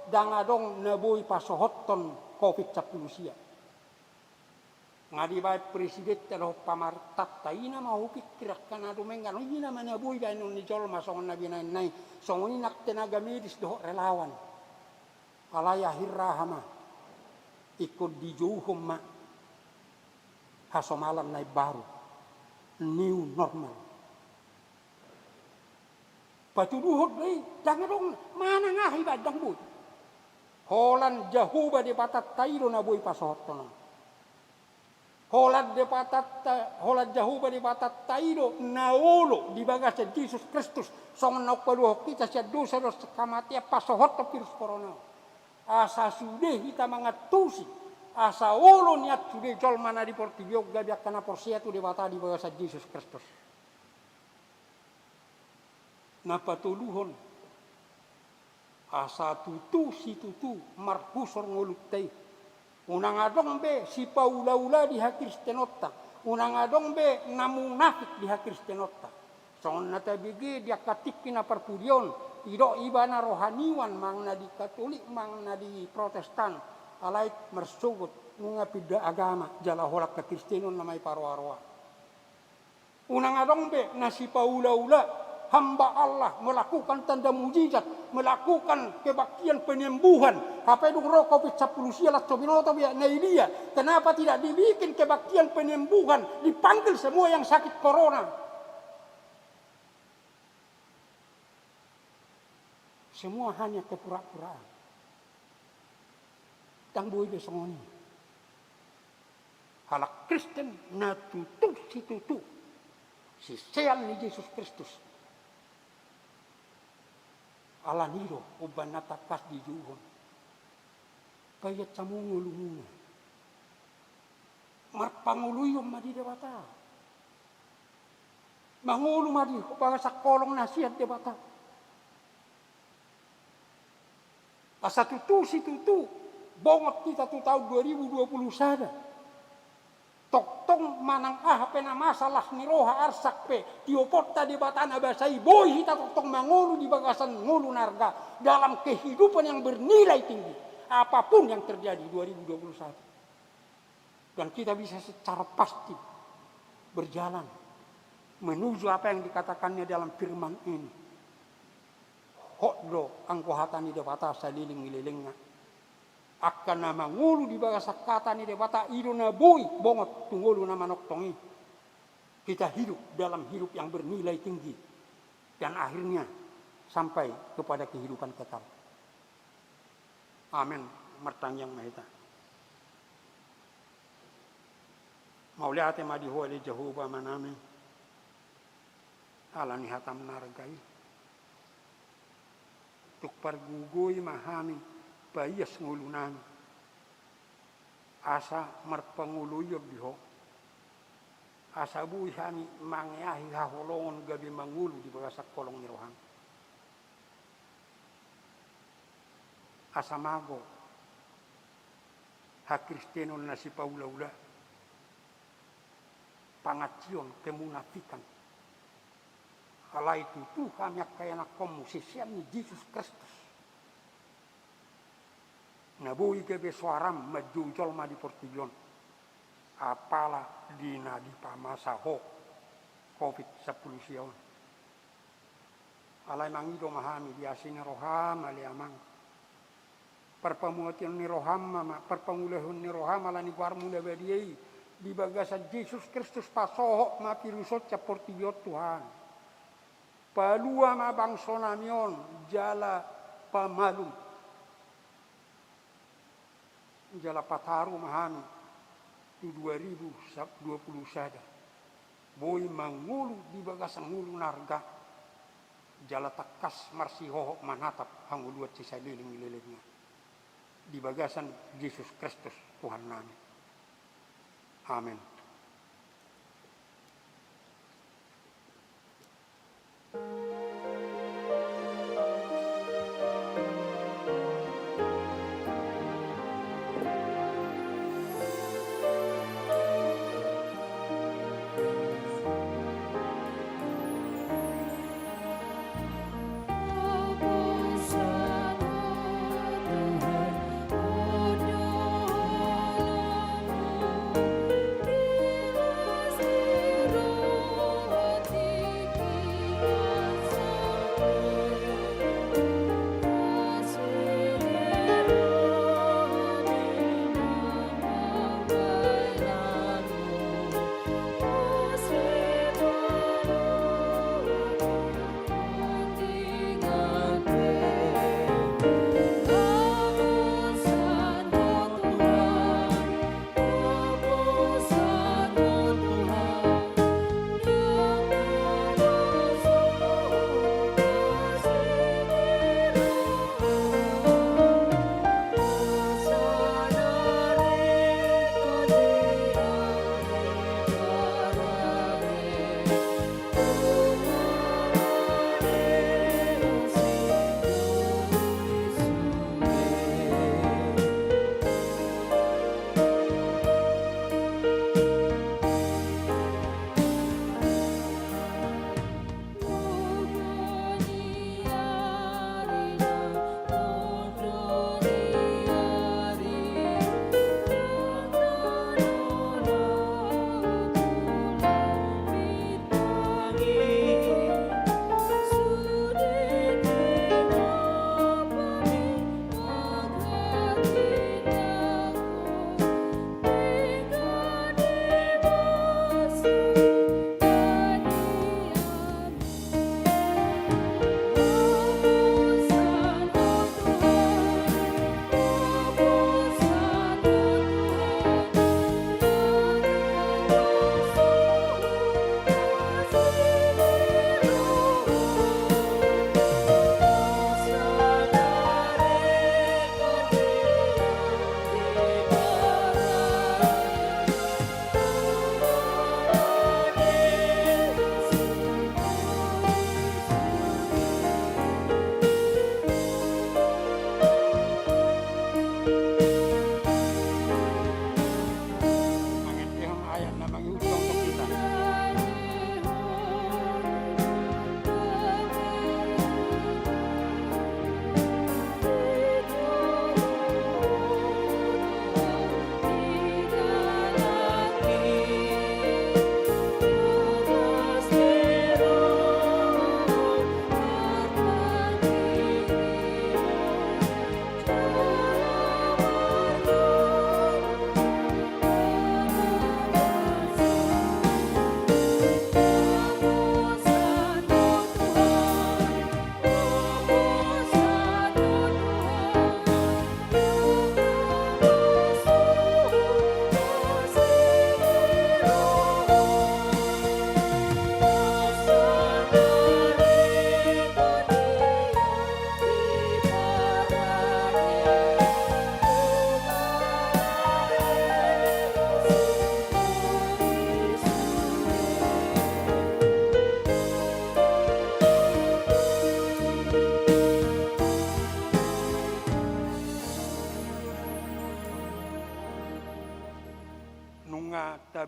ndang adong na boi pasohothon covid sampulu sia. Nga dibahen presidenta dohot pamarentanta, ina ma hupikir angka na dumenggan on, ina ma na boi bahenon ni jolma songon na binahen na i, songon i nang tenaga medis dohot relawan. Alai akhirna aha ma? Ingkon dijouhon ma hasomalan na imbaru, new normal. Patuduhon do i, ndang adong manang aha iba ndang boi. Holan Jahowa Debatanta i do na boi pasohothon on. Holan Debatanta, holan Jahowa Debatanta i do na olo di bagasan Jesus Kristus, songon na umpaluahon hita sian dosa dohot hamatean pasohothon virus corona on. Asa sude hita mangantusi, asa olo nian sude jolma na di portibi on gabe angka na porsea tu Debata di bagasan Jesus Kristus. Na patoluhon, asa tutu situtu marhusor ngolunta i. Unang adong be sipaulaula di hakristenonta, unang adong be na munafik di hakristenonta. Songon na tabege di angka tingki na parpudi on, didok ibana rohaniwan, manang na di Katolik, manang na di Protestan, alai marsogot nunga pinda agama jala holan hakristenon nama iparoa-roa. Unang adong be na sipaulaula, hamba Allah melakukan tanda mujizat, melakukan kebaktian penyembuhan. Hape dung ro covid sampulu sia, laos so binoto be na i dia. Kenapa tidak dibikin kebaktian penyembuhan, dipanggil semua yang sakit corona? Semua hanya kepura-puraan. Ndang boi be songon i. Halak Kristen na tutu situtu sisean ni Jesus Kristus, Alani i do umbahen na tangkas dijouhon: Paias hamu ngolumuna. Marpangoluion ma di Debata. Mangolu ma di bagasan holong na sian Debata. Asa tutu situtu bongot hita tu taon dua ribu dua puluh sada. Tongtong manang aha pe na masalah ni roha, arsak pe, tioponta Debata na basa i, boi hita tongtong mangolu di bagasan ngolu na arga dalam kehidupan yang bernilai tinggi, apapun yang terjadi dua ribu dua puluh satu. Dan kita bisa secara pasti berjalan menuju apa yang dikatakannya dalam firman ini. Hot do anggo hata ni Debata saleleng ni lelengna. Angka na mangolu di bagasan hata ni Debata, i do na boi bongot tu ngolu na manongtong i. Kita hidup dalam hidup yang bernilai tinggi. Dan akhirnya sampai kepada kehidupan kekal. Amen. Martangiang ma hita. Mauliate ma di Ho ale Jahowa Amanami, ala ni hataM na arga i. Tung pargogoi ma hami paias ngolunami, asa marpangoluion di Ho, asa boi hami mangeahi haholongon gabe mangolu di bagasan holong ni rohaM. Asa mago hakristenon na sipaulaula, pangansion kemunafikan. Alai tutu hami angka ianakhonMu, sisean ni Jesus Kristus, na boi gabe soaraM manjou jolma di portibi on, apala di na dipamasa Ho covid sampulu sia on. Alai mangido ma hami di asi ni rohaM ale Amang. Parpamuation ni rohaM ma, parpangulahon ni rohaM ala ni goarMu na badia i, di bagasan Jesus Kristus pasohot ma virus on sian portibi on Tuhan. Palua ma bangsonami on jala pamalum. Jala pataru ma hami tu dua ribu dua puluh sada boi mangolu di bagasan ngolu na arga, jala tangkas marsihohot manatap hangoluan sisaleleng ni lelengna, di bagasan Jesus Kristus Tuhannami. Amen.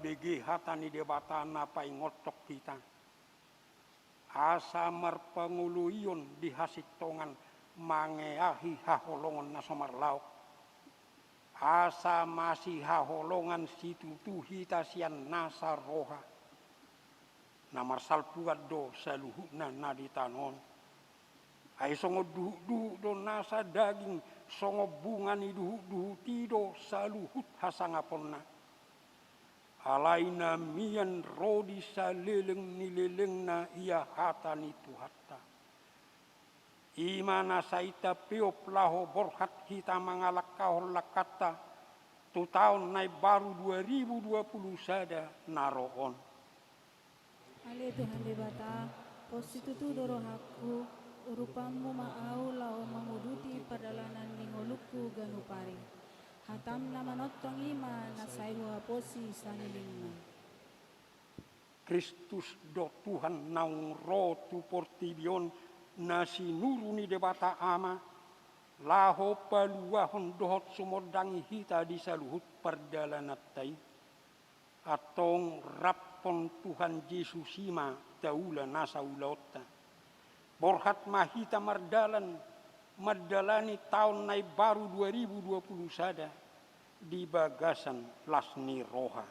Bege hata ni Debata na paingothon hita, asa marpangoloion di hasintongan mangeahi haholongon na so marlaok, asa masihaholongan situtu hita sian nasa roha. Na marsalpuan do saluhutna na di tano on. Ai songon duhutduhut do nasa daging, songon bunga ni duhutduhut i do saluhut hasangaponna. Alai na mian ro di saleleng ni lelengna ia hata ni Tuhanta. I ma na sai tapeop laho borhat hita mangalangkahon langkanta tu taon na imbaru dua ribu dua puluh sada na ro on. Ale Tuhan Debata, pos situtu do rohangku, urupanmu ma ahu laho manguduti pardalanan ni ngolungku ganup ari. Hatam na manongtong i ma na sai huhaposi salelengna. Kristus do Tuhan naung ro tu portibi on na sinuru ni Debata Ama, laho paluahon dohot sumondangi hita di saluhut pardalananta i. Antong raphon Tuhan Jesus i ma taula nasa ulaonta. Borhat ma hita mardalan, mandalani taon na imbaru dua ribu dua puluh sada di bagasan las ni roha.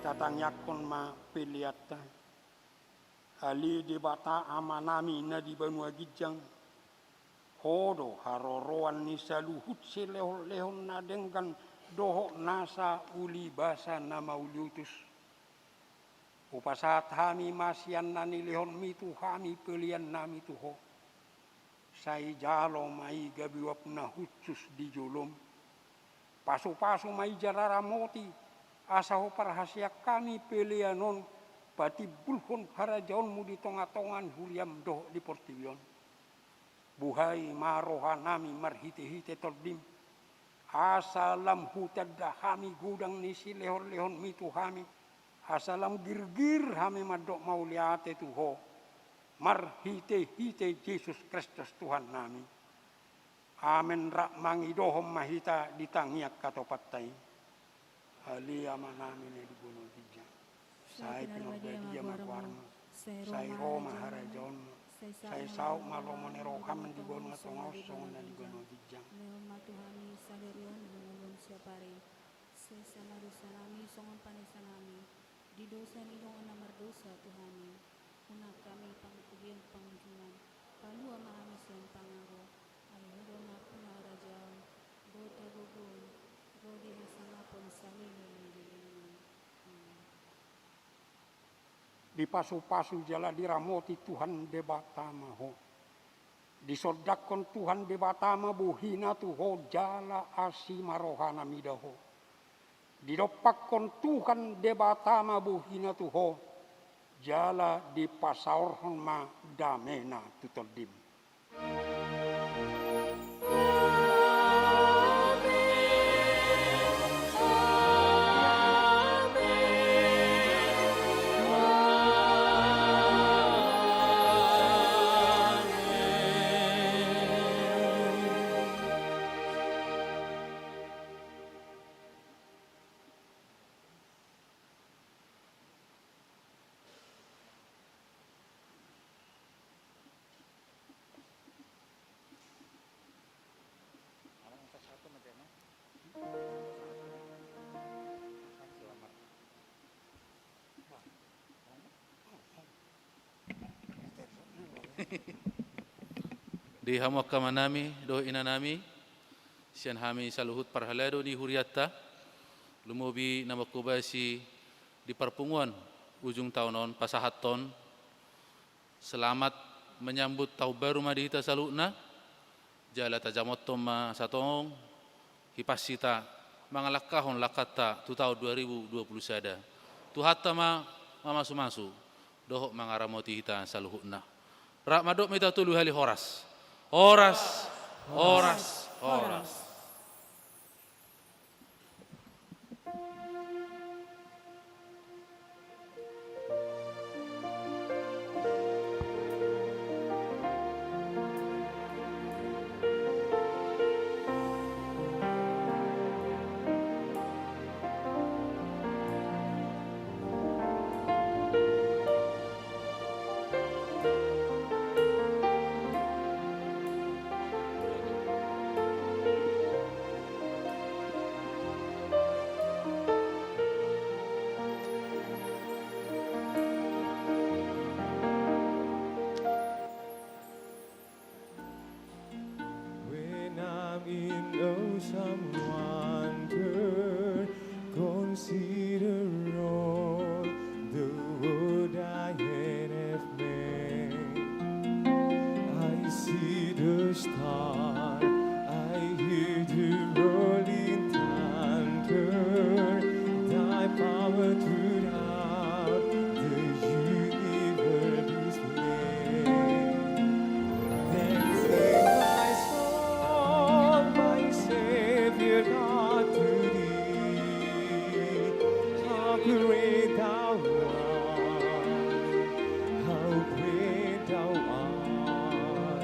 Tatangiangkon ma peleanta. Ale Debata Amanami na di banua ginjang, Ho do haroroan ni saluhut silehonlehon na denggan dohot nasa ulibasa na mauliutus. Hupasahat hami ma sian na nilehonmi tu hami peleannami tu Ho. Sai jalo ma i gabe uap na hushus di jolom. Pasupasu ma i jala ramoti, asa huparhaseang hami pelean on patimbulhon harajaonmu di tongatonga ni huriam dohot di portibi on. Buhai ma rohanami marhitehite Tondim, asa lam hutanda hami godang ni silehonlehonmi tu hami, asa lam girgir hami mandok mauliate tu Ho, marhitehite Jesus Kristus Tuhannami. Amen. Rap mangidohon ma hita di tangiang hatopanta i. Ale Amanami na di banua ginjang, sai pinarbadia ma goarmu, sai ro ma harajaonmu, sai saut ma lomo ni roham di banua tonga on songon na di banua ginjang. Lehon ma tu hami sadari on hangoluan siapari. Sesa ma dosanami songon panesanami di dosa ni dongan na mardosa tu hami. Unang hami pangkubian pangunjunan, palua ma hami sian pangago. Ai Ho do nampuna harajaon, dohot hagogoon, dohot hasangapon saleleng ni lelengna. Amen. Dipasupasu jala diramoti Tuhan Debata ma ho. Disondangkon Tuhan Debata ma bohina tu ho jala asi ma rohana mida ho. Didompakkon Tuhan Debata ma bohina tu ho jala dipasaorhon ma damena tu tondim. Di hamu angka amanami dohot inanami, sian hami saluhut parhalado ni hurianta, lumobi na mangkobasi di parpunguan ujung taon on, pasahathon selamat menyambut tahun baru ma di hita saluhutna, jala tajamothon ma satongtong hipas hita mangalangkahon langkanta tu taon dua ribu dua puluh sada. Tuhanta ma mamasumasu dohot mangaramoti hita saluhutna. Rap mandok ma hita tolu hali horas. Horas, horas, horas. When I'm in awesome wonder, consider all the world thy hand hath made. I see the star, I hear the rolling thunder, thy power throughout the universe display. Then sing my soul, my Savior God, to thee. How great thou art, how great thou art.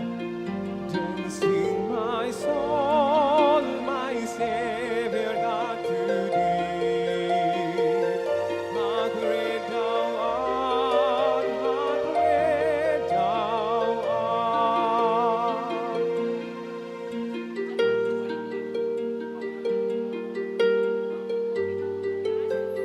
Then sing my soul, my Savior